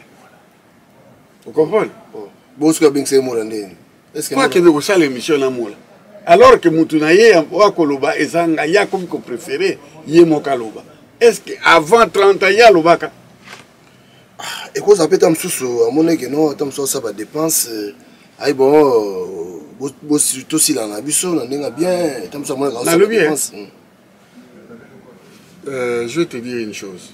Vous comprenez? Oh. Bon, soki abengisa ye mola ndenge. Est-ce que po akende kosala émission na mola alors que mutu na ye oyo akoloba eza ngai, ye akomi kopréféré ye moko aloba. Est-ce que avant 30 ans ye alobaka? Ah, ekozala mpe ta mosusu amonaki no ata mosusu asala badepense ayi bon tosila na biso na ndenge bien ta mosusu amonaki asala badepense. Je vais te dire une chose.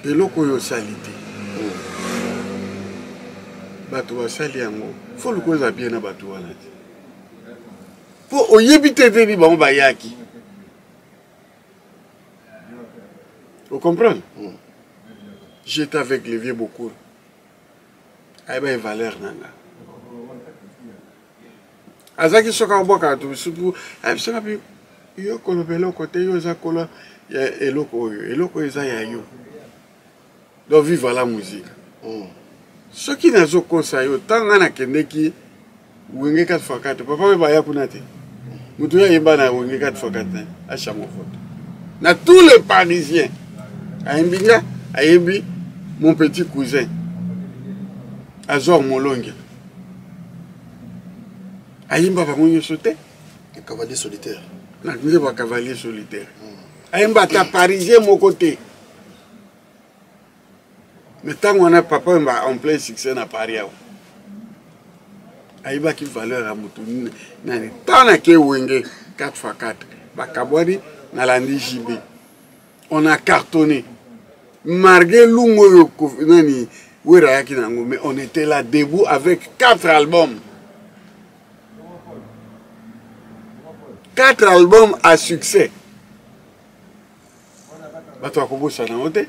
Eloko oyo osali te, bato basali yango, fo luka oza bien na bato wana te, po oyebi te ndeni bango bayaki. Vous comprenez? J'étais avec le vieux Bokour. Ayeba ye valeur na nga. Azaki soki abwaka bato misusu, ayebisaka mpe yo koloba eloko te, yo oza kolo ya eloko oyo, eloko oyo eza ya yo. Donc vive la musique. Soki nazokosa yo, ntango nga nakendeki Wenge 4x4, papa oyo baya kuna te. Moto oyo ayemba na Wenge 4x4 na Acha Movoto. Na tous les Parisiens, ayembi nga, ayembi mon petit cousin Azor Molongi. Ayemba bango nyonso te. Cavalier solitaire. Na nde ba cavalier solitaire. Ayemba ata Parisien moko te. Mais ntango wana papa Wemba en plein succès na Paris awa. Ayebaki valeur ya motu nani. Ntango nake Wenge 4x4, bakabwani nalandi JB. On a cartonné. Malgré lungo oyo nani Wera ayaki na yango, mais on était là debout avec 4 albums. 4 albums à succès. Bato bakobosana yango te.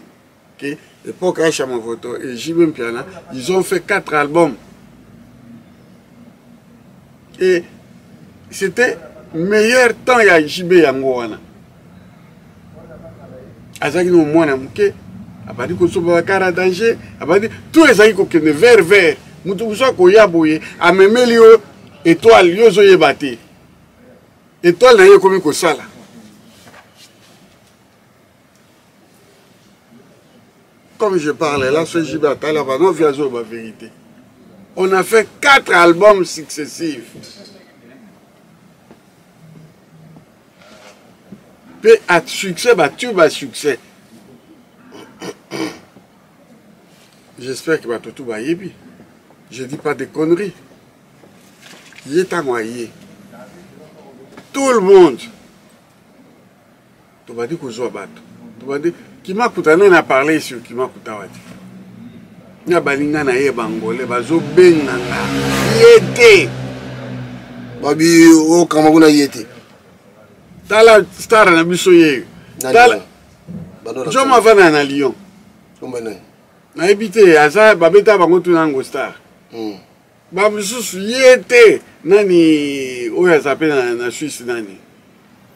Que époque Acha Movoto et JB Mpiana, ils ont fait 4 albums. Et c'était meilleur temps ya JB yango wana. Azalaki na mwana moke, abandi kosomba bakara danger, abandi tout ezalaki kokende vert vert. Moto mosusu akoya boye, amemeli yo étoile, yo ozoyeba te. Étoile na ye ekomi kosala. Comme je parle là, ce JB Atala va non via la vérité. On a fait 4 albums successifs. Puis à succès, bah, tube à succès. J'espère que bah, tout va yebi. Je dis pas de conneries. Yeta moyen. Tout le monde. Tobandi kozwa bato. Tobandi Kimakuta nani a parlé sur Kimakuta wati. Na baninga na ye bangole bazobenga nga ye te. Babi o kama kuna ye te. Tala star na biso ye. Tala Joma avanda na Lyon. Nayebi te aza babeta bango tuna ngo star. Ba misusu ye te nani oyo aza pe na Suisse nani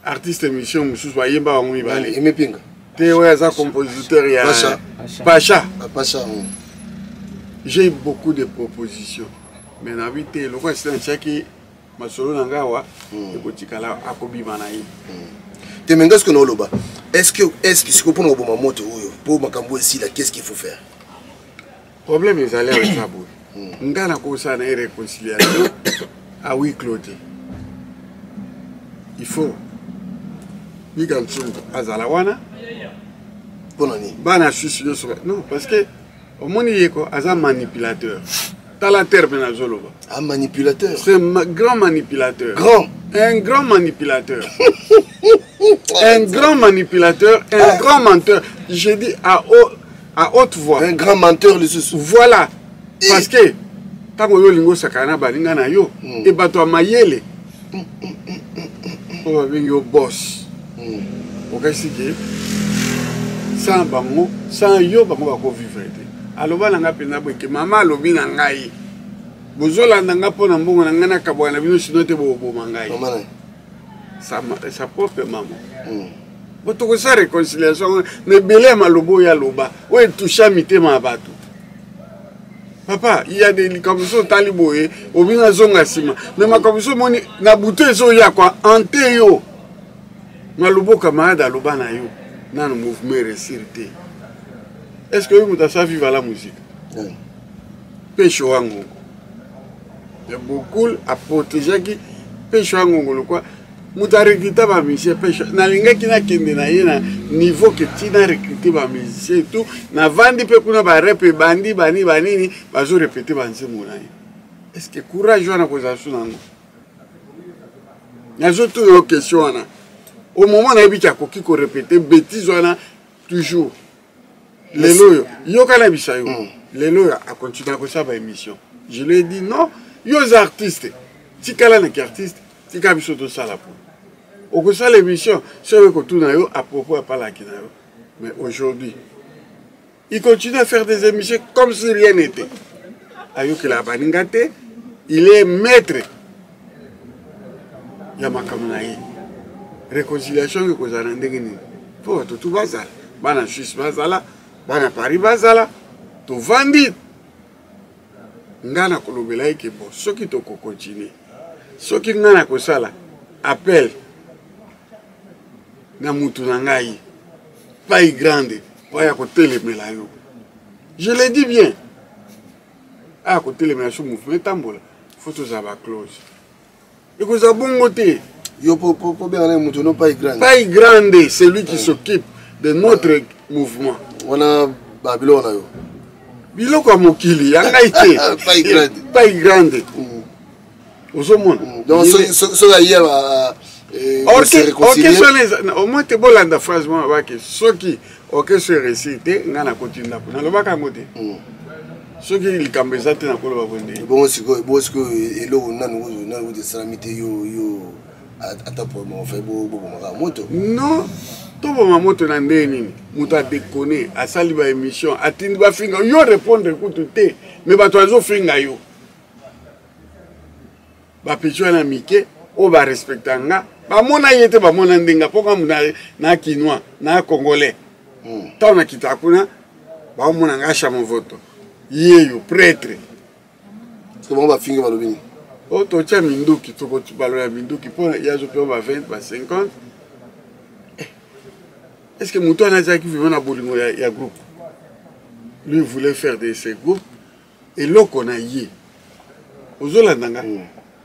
artiste mission mosusu bayemba bango mibale. Aimé Pinga. Te oyo aza compositeur ya Pacha. Pacha. Ah, Pacha. J'ai eu beaucoup de propositions. Mais na bi te lokola sina ntiaki masolo na ngai awa ekotikala akobima na ye. Te mais ngasko na oloba. Est-ce que est-ce que siko pona koboma moto oyo po makambo esila qu'est-ce qu'il faut faire? Problème ezali awa eza boye. Nga nakosala na ye réconciliation à huis clos te. Il faut Mika Nsungu azala wana. Pona nini? Bana Suisse nyonso ba-, non, parce que omoni ye ko aza manipulateur. Tala terme nazoloba. Un manipulateur. C'est un grand manipulateur. Grand. Un grand manipulateur. Un grand manipulateur, un ah. grand menteur. Je dis à, haut, à haute voix. Un grand menteur lisusu. Voilà. Parce que ntango yo olingi osakana na baninga na yo e bato ya mayele oyo babengi yo boss, okasi ke sans bango, sans yo, bango bakovivre te. Aloba na ngai mpenza boye ke mama alobi na ngai: "Bozolanda ngai mpo na mbongo na ngai, nakabwana na bino, sino te boboma ngai." Sa propre mama. Bo tokosala réconciliation na ebele ya maloba oyo aloba, oyo etusha mitema ya bato. Papa, ya de likambo mosusu otali boye, obinga azonga nsima, me makambo mosusu omoni na butu ezoya kwa ante yo. Maloba camarade aloba na yo nano, mouvement réussir te. Est ce que oyo moto asa Viva la Musique Pesho wa Ngongo ya Bokul aprotegeaki Pesho ya Ngongo lokwa moto arecruta bamusicien Pesho, nalingaki nakende na ye na niveau ke ntina recrute bamusicien et tout. Navandi mpe kuna, barep ebandi, bani banini bazorepete banzembo na ye. Est ce que courage wana kozala su nango? Nazotuna yo question wana. Au moment nayebiki akoki korepete bétise wana toujours, lelo oyo yoka na bisa yo, lelo oyo akontinue akosala baémission. Je lui ai dit: "Non, yo oza artiste, tikala naki artiste, tika biso tosala. Po okosala émission soki kotuna yo à propos apalaki na yo." Mais aujourd'hui il continue à faire des émissions comme si rien n'était. Ayokelaka baninga te, il est maître ya makambo na ye. Réconciliation ekozala na ndenge nini? Mpo bato tu bazala, bana Suisse bazala, bana Paris bazala, tovandi. Ngai na kolobela ye ke bon, soki tokokontinue, soki ngai na kosala appel na mutu na ngai Pai Grande po aya kotelemela yo, je le dis bien, aya kotelemela so mouvement etambola, fo tozala baclose. Ekozala bongo te. Yo po benga na moto no Pai Grande? Pai Grande, c'est lui qui s'occupe de notre mouvement. Wana babiloko na yo. Biloko ya mokili ya ngai te. Pai Grande. Pai Grande, ozomona. Donc soki aye Orchestre wana, au moins te bolanda phrase moko bake: soki orchestre réussir te, ngai nakoti ndako. Nalobaka yango te. Soki likambo eza te, nakoloba bonde. Bongo sikoyo eloko nanu kutu esalami te, yo ata enfin bobomaka moto? Non, toboma moto na ndenge nini? Moto adekone, asali baémission, atindi bafinga yo, répondre kutu te, mais bato azofinga yo, bapetits wana mike oyo barespecta nga, bamona ye te, bamona ndenge mpo nga na kinois na congolais. Ntango nakita kuna, baomona nga Chamovoto yeyo prêtre. Bango bafingi, balobi nini? O totya minduki, baloya minduki mpo ye azopema ba 20, ba 50. Est ce que moto wana azalaki vraiment na bolingo ya groupe? Lui voulait faire de ce groupe eloko na ye. Ozolanda nga?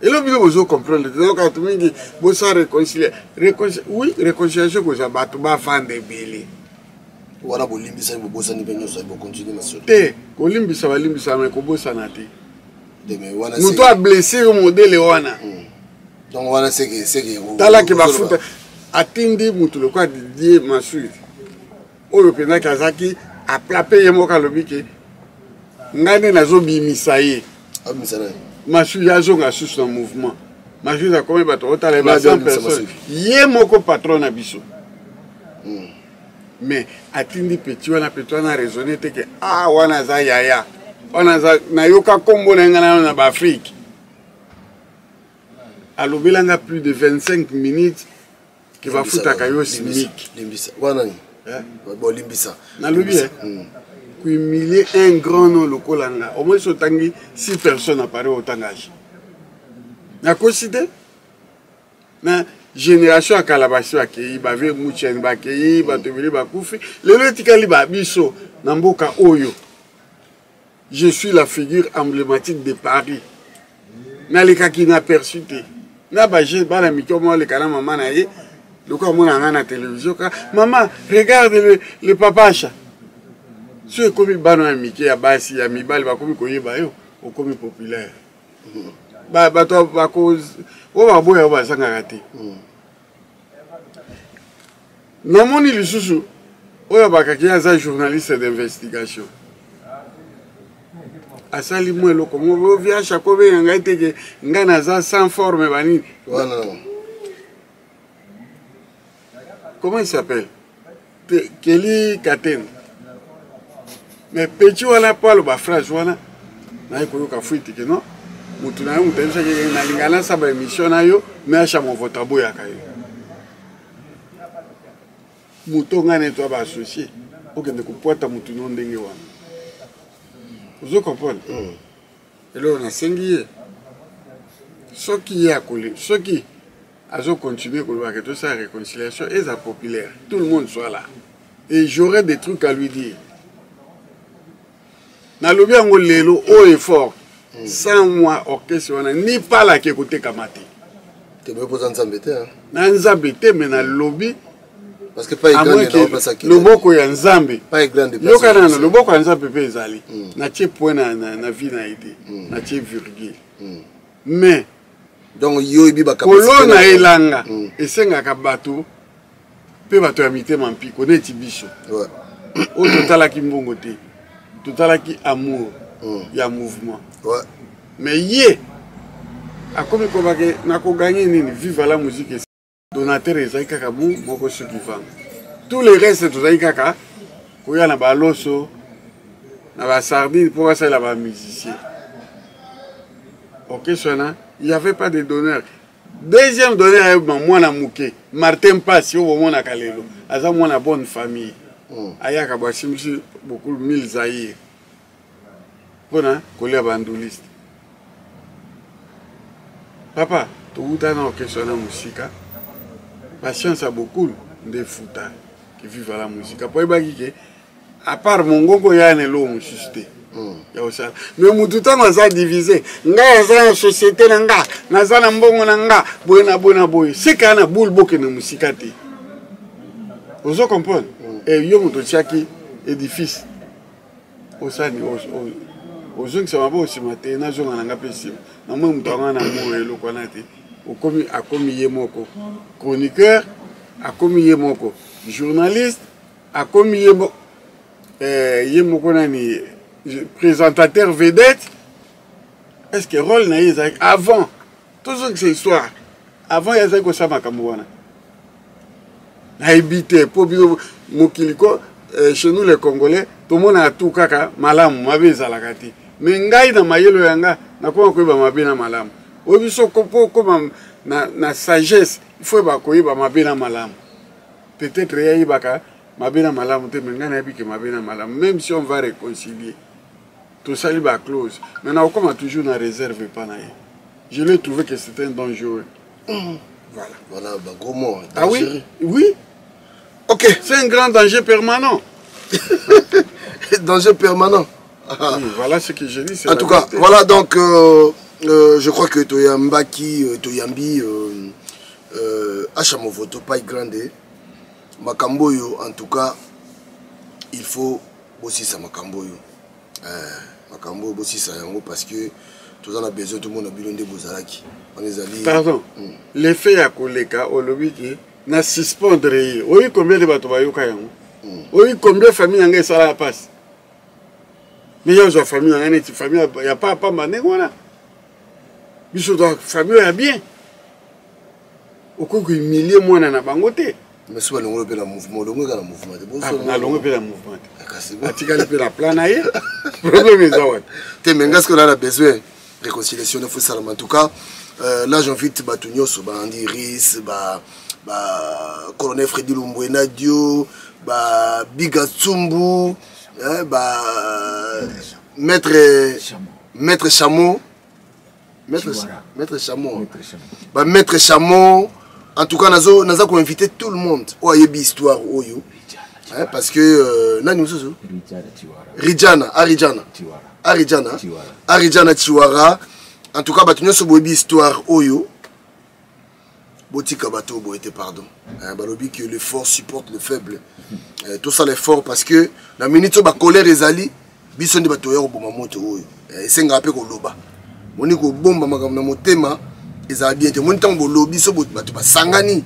Eloko bino bozocomprendre te. Nayoka bato mingi: "Bosala réconcilia." Oui, réconciliation kozala bato bafanda ebele. Wana bolimbisani, bobosani mpe nyonso, bokontinue masolo. Te, kolimbisa balimbisa, me kobosana te. Moto ablesse yo modele wana. Donc wana seke Talaki bafuta, atindi motu lokola Didier Masud oyo mpenzaki azalaki aplape ye moko, alobi ke ngai nde nazobimisa ye. Masud azonga susu na mouvement. Masud akomi, bato otala ye ba 100 personnes, ye moko patron na biso. Mais atindi petit wana, petit wana raisonne te ke ah, wana aza yaya, wana aza nayoka nkombo na ye ngai nayo na baafrike. Alobelanga plus de 25 minutes ke bafutaka yo SMIC. Wana bolimbisa. Nalobi kohumilie un grand nom lokola nga. Au moins otangi 6 personnes apare, otanga age, nakosi te. Na génération ya kala, basi bakei, bavie Muchene bakei, bato ebele bakufi. Lelo etikali babiso na mboka oyo. Je suis la figure emblématique de Paris. Nalekaki na perçu te na baje bana mike omo aleka na mama na ye, lokola amona nga na télévision ka: "Mama, regarde le papacha." So ekomi bana ya mike, ya basi, ya mibali, bakomi koyeba yo, okomi populaire. Bato oyo baboya oyo bazangaka te. Namoni lisusu oyo abakaki ye aza journaliste d'investigation asali mwa eloko moko viasha akobenga ngai te ke ngai naza sans forme banini. Comment il s'appelle? Kelly Katende. Mais petit wana po aloba phrase wana naye koyoka fuite ke non motu na yo moto ayebisaki nalinga nasala ba émission na yo mais acha movoto aboyaka yo. Moto ngai na ye toya ba associé okende kopwata motu no ndenge wana ozo comprendre mm. Eloko nasengi ye soki ye akoli soki azo continuer koloba ke tosala réconciliation eza populaire, tout le monde soit là et j'aurai des trucs à lui dire. Nalobi yango lelo haut et fort mm. Sans moi orchestre wana ni palaki ekotekama te. Te boye poza nzambe te. Na nzambe te, mais nalobi parce que pas grande loboko ya nzambe yoka nano loboko ya nzambe mpe ezali mm. Natie point na, na, na vie na ye te mm. Natie virgule mm. Mais donc yo oyebi kolona elanga mm. Esengaka bato mpe bato ya mitema mpiko neti biso oyo totalaki mbongo te, totalaki amour mm. ya mouvement ouais. Mais ye akomi kobake nakoganye nini vive la musique donateur ezali kaka mu moko soki vanga tout le reste tozali kaka koya na baloso na basardine mpo basalela bamusicien orchestre wana. Il y avait pas de donneur. Deuxième donneur ayeba mwana moke Martin Mpasi oyo bomonaka lelo aza mwana bonne famille mm. Ayaka basimbisi bokulu 1000 zaire mpona kolia banduliste. Papa towuta na orchestre wana mosika, patience ya bokulu nde futa ke viva la musica po ayebaki ke à part mongongo ya na eloko mosusu te ya kosala. Mais motu ntango aza divise, ngai aza na société na nga, naza na mbongo na nga boye na boye na boye, seka na boule bokende mosika te. Ozo comprendre mm. E yo moto otiaki édifice osani ozongisa maboko nsima te, nazonga na nga mpe nsima namoni moto yango na mo eloko wana te. Okomi akomi ye moko chroniqueur, akomi ye moko journaliste, akomi ye, eh, ye moko nani présentateur vedette. Est ce que rôle na ye ezalaki avant? Tozongisa histoire avant ye azalaki kosala makambo wana, nayebi te mpo bino mokili ko eh, chez nous les Congolais tomonaka tu kaka malamu, mabe ezalaka te. Mais ngai na mayelo ya nga nakoma koyeba mabe na malamu. Oyo biso mpo okoma na, na sagesse, il faut yeba koyeba mabe na malamu. Peut-être ye ayebaka mabe na malamu te, mais ngai nayebi ke mabe na malamu. Même si on va réconcilier, tosali ba clause, mais nakokoma toujours na réserve epa na ye. Je l'ai trouvé que c'est un dangereux mmh. Voilà. Voilà, bah, gros mot. Ah oui, oui. Ok. C'est un grand danger permanent. Danger permanent. Oui, voilà ce que je dis. En tout cas, voilà donc, je crois que Toyambaki, Toyambi, Achamovoto, Pai Grande, Makamboyo, en tout cas, il faut bosser ça Makamboyo. Makambo bosisa yango parce que toza na besoin tomona bino nde bozalaki wana ezali. Pardon mm. L'effet ya koleka olobi ke na suspendre ye, oyebi combien de bato bayoka yango mm. Oyebi combien famille na ngai esalaka mpasi? Mais ya ozwa famille na ngai neti famille ya pamba ndenge wana, biso toa famille ya bien, okoki kohumilie mwana na bango te. Mais soki balongoli mpe na mouvement, olongwe kaka na mouvement te? Nalongwe mpe na mouvement te, atikali mpe na plan na ye, problème eza wapi? Te, mais nga sikoyo na besoin réconciliation nefo esalama. En tout cas, là j'invite bato nyonso baandi ris ba, ba colonel Fredi Lumbwena Dio, ba Biga Tsumbu, hein, ba maître maître Chameau, maître, maître Chameau, ba maître Chameau. En tout cas nazo naza ko inviter tout le monde oyo ayebi histoire oyo, hein, parce que nani mosusu, Rijana Arijana Arijana Arijana Chiwara. En tout cas bato nyonso boyebi histoire oyo, botika bato boye te, pardon, hein, balobi que le fort supporte le faible. Eh, tosala effort parce que na minute oyo bacolère ezali biso nde bato oya koboma moto oyo. Eh, esengaka mpe koloba, moni kobomba makambo na motema ezala bien te. Moni ntango bolobi so bato basangani.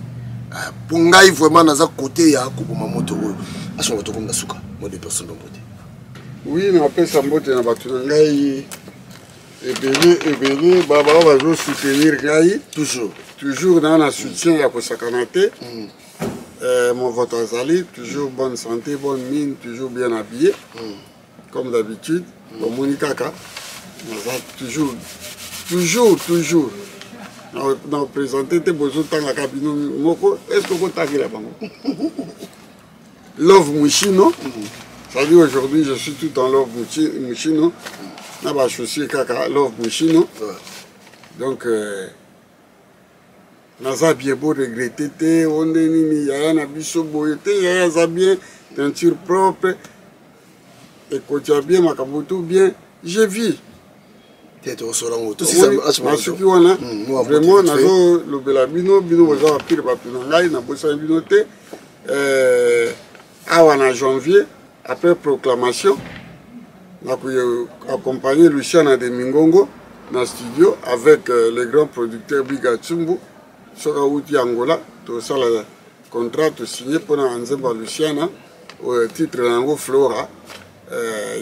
Mpo ngai vraiment naza kote ya koboma moto oyo asonga. Tokomi na suka. Mo de personne bambote. Oui, napesa mbote na bato na ngai ebele ebele, babao bazosoutenir ngai. Toujours. Toujours naa na soutien ya kosakana te. Movoto azali toujours bonne santé, bonne mine, toujours bien habillé comme d'habitude. Bomoni kaka naza toujours, toujours, toujours na présente te. Bozotangaka bino moko, est ce que okotangela bango? Love Mushino, c'est-à-dire aujourd'hui je suis tout en Love Mushino, na bachaussure kaka Love Mushino. Donc naza bien, bo regretter te. O nde nini yaya na biso boye te? Yaya aza bien, teinture propre, ekotia bien, makambo tout bien, je vis. Te, tokosola ngo. Nasuki wana. Vraiment nazolobela bino, bino boza bapire bato na ngai, nabosani bino te. Awa na janvier, après proclamation, nakoaccompagner Luciana de Mingongo na studio avec le grand producteur Biga Tsumbu. Soki awuti Angola, tosala contrat, tosigne mpona nzembo ya Luciana, oyo titre na yango Flora.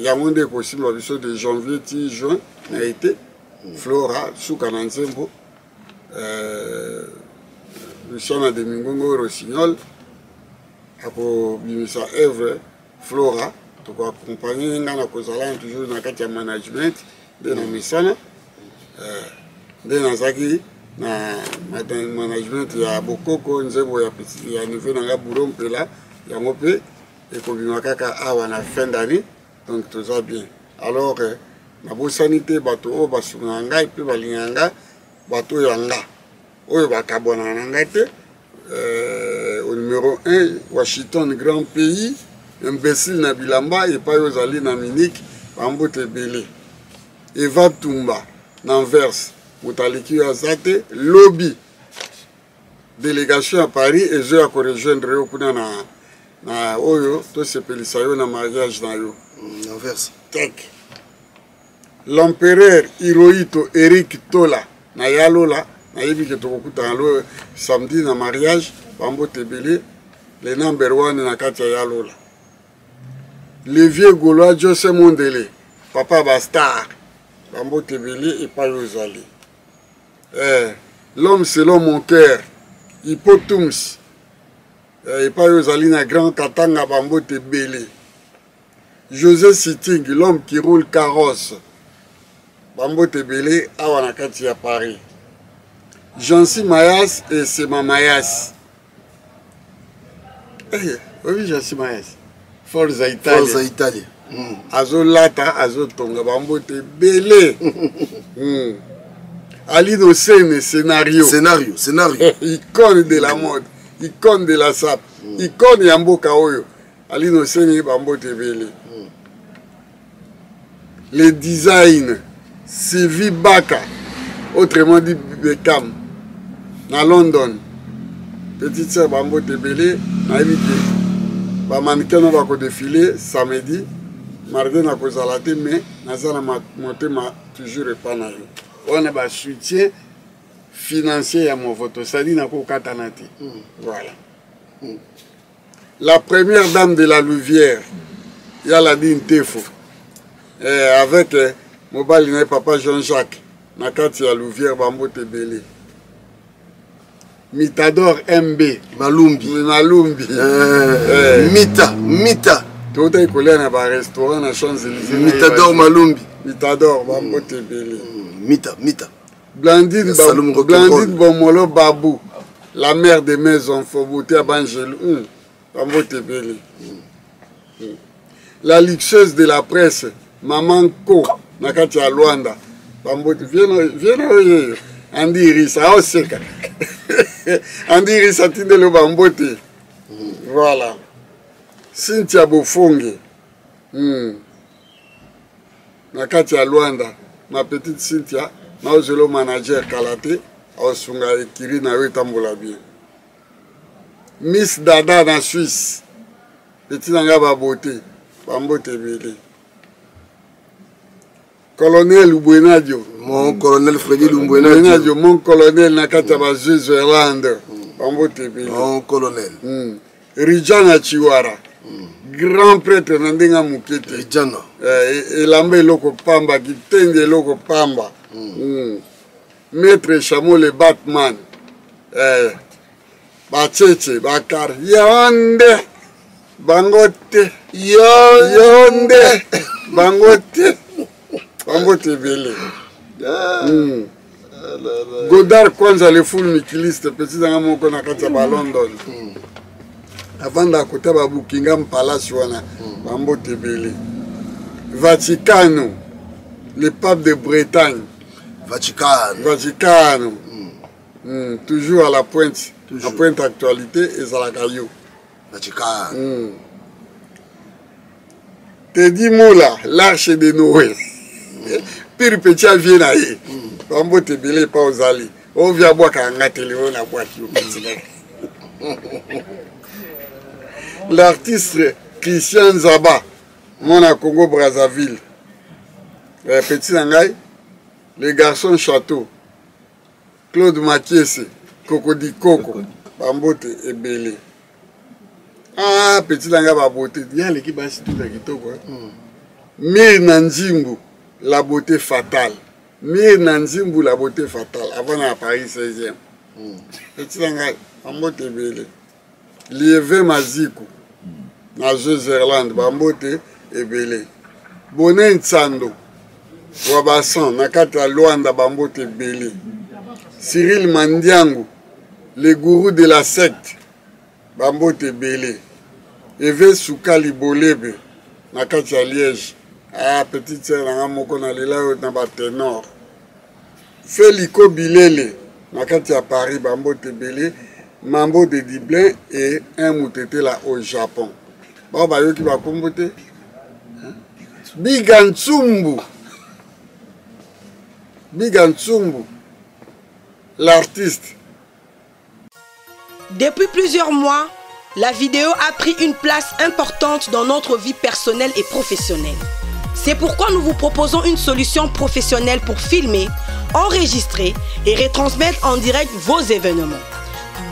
Yango nde ekosimba biso de janvier ti juin na été. Flora, suka na nzembo. Luciana de Mingongo Rossignol akobimisa œuvre Flora, tokoaccompagne. Nga na kozala toujours na kati ya management nde na misala nde nazalaki na management ya Bokoko, nzembo ya niveau na nga Buro Mpela, yango mpe ekobima kaka awa na fin d'année. Donc toza bien. Alors nabosani te bato oyo basungaka ngai mpe balingaka ngai, bato oyo ya nga oyo bakabwanaka na ngai te. Au numéro 1, Washington grand pays, imbécile na bilamba, epai ozali na Munich, bambote ebele. Eva Tumba na Anvers, moto aleki yo aza te. Lobi délégation ya Paris ezoya korejoindre yo kuna na oyo tosepelisa yo na mariage na yo. Anvers. Tek l'empereur Hirohito Eric Tola na Yalola, nayebi ke tokokutana lo samedi na mariage, bambote ebele, le number one na kati ya Yalola. Le vieux Gaulois Jose Mondele, papa bastar, bambote ebele epai ozali. L'homme selon mon cœur, Hipotums, epai ozali na Grand Katanga, bambote ebele. José Sitting, l'homme qui roule carrosse, bambote ebele awa na kati ya Paris. Jansi Mayas et Sema Mayas. Oyebi Jansi Mayas, Forza Italia. Forza Italia. Azolata, azotonga, bambote ebele. Alino Sene, scénario. Scénario, scénario. Icône de la mode, icône de la sape, icône ya mboka oyo. Alino Sene, bambote ebele. Le design Sylvie Baka, autrement dit Beckham, na London, petite sœur, bambote ebele. Nayebi ke bamannequin no bakodefile samedi. Mardi nakozala te, mais naza na motema toujours epa na yo. Wana basoutien financier ya Movoto, c'est-à-dire nakokatana te. Voilà. La première dame de la Louvière, Yaladi Ntefo, avec mobali na ye papa Jean-Jacques na kati ya Louvière, bambote ebele. Mitador MB. Malumbi. Malumbi. Mita, Mita. Totaki kolia na barestaurant na Champs-Élysées. Mitador Malumbi. Mitador, bambote ebele. Mita, Mita. Blandine, Saloum ba, Blandine Bomolo Babou, la mère de mes enfants, beauté à Bangel, bambote ebele. La luxueuse de la presse, Maman Ko, na kati ya Luanda, bambote, viens oyo, Andy Iris, aoseka. Andy Iris atindeli yo bambote. Voilà. Cynthia Bofonge. Na kati ya Luanda, ma petite Cynthia, naozela manager kala te, aosunga ekiri na yo etambola bien. Miss Dada na Suisse, petit na ngai babote, bambote ebele. Colonel Buenadio. Mon colonel Freddy Lumbuenadio. Mon colonel na kati ya ba Switzerland. Bambote ebele. Bon colonel. Rijana Chiwara. Grand prêtre na ndenge ya moke te. Rijana. Eh, elamba eloko pamba, kitenge eloko pamba. Maître Chameau le Batman. Eh, bacheche, bakar. Yonde. Bango te. Yonde. Bango te. Bango te ebele. Godard Kwanza le full mikiliste petit nanga moko na kati ya ba London. Avanda kota ba Buckingham Palace wana bambote ebele. Vaticano le pape de Bretagne. Vaticano. Vaticano. Toujours à la pointe. Toujours. La pointe actualité ezalaka yo. Vaticano. Teddy Mola, l'arche de Noé. Pire petit avie na ye. Bambote ebele epa ozali. Ovi abwaka nga tele oyo nabwaki yo petit. L'artiste Christian Nzaba, mwana Congo Brazzaville. Eh, petit na ngai, le garçon château. Claude Makiese, Kokodikoko, bambote ebele. Ah, petit na ngai babote, ye aleki basi tout na kitoko. Mirna Nzimbu, la beauté fatale. Mirna Nzimbu, la beauté fatale, avant na Paris 16e. Petit na ngai, bambote ebele. Lieve Maziku, na Switzerland, bambote ebele. Bonne Nsando, wa Bassan, na kati ya Luanda, bambote ebele. Cyril Mandiangu, le gourou de la secte, bambote ebele. Eve Sukali Bolebe, na kati ya Liège. Ah, petite sœur nanga moko na lela oyo na ba ténor. Feliko Bilele, na kati ya Paris, bambote ebele. Mambo de Dublin et un mutetela au Japon. Bao bayoki bakombo te. Biga Ntsumbu. Biga Ntsumbu, l'artiste. Depuis plusieurs mois, la vidéo a pris une place importante dans notre vie personnelle et professionnelle. C'est pourquoi nous vous proposons une solution professionnelle pour filmer, enregistrer et retransmettre en direct vos événements.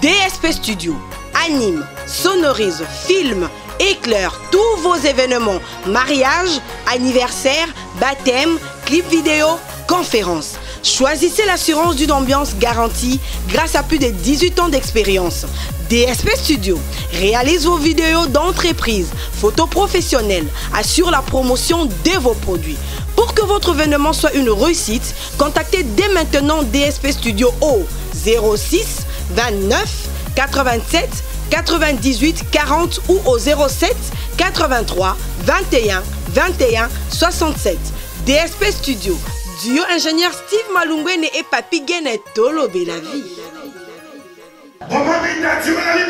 DSP Studio anime, sonorise, filme, éclaire tous vos événements, mariage, anniversaire, baptême, clip vidéo, conférences. Choisissez l'assurance d'une ambiance garantie grâce à plus de 18 ans d'expérience. DSP Studio réalise vos vidéos d'entreprise, photos professionnelles, assure la promotion de vos produits. Pour que votre événement soit une réussite, contactez dès maintenant DSP Studio au 06 29 87 98 40 ou au 07 83 21 21 67. DSP Studio, duo ingénieur Steve Malungwene et Papi Gene Tolobela vie. Okomi naturel.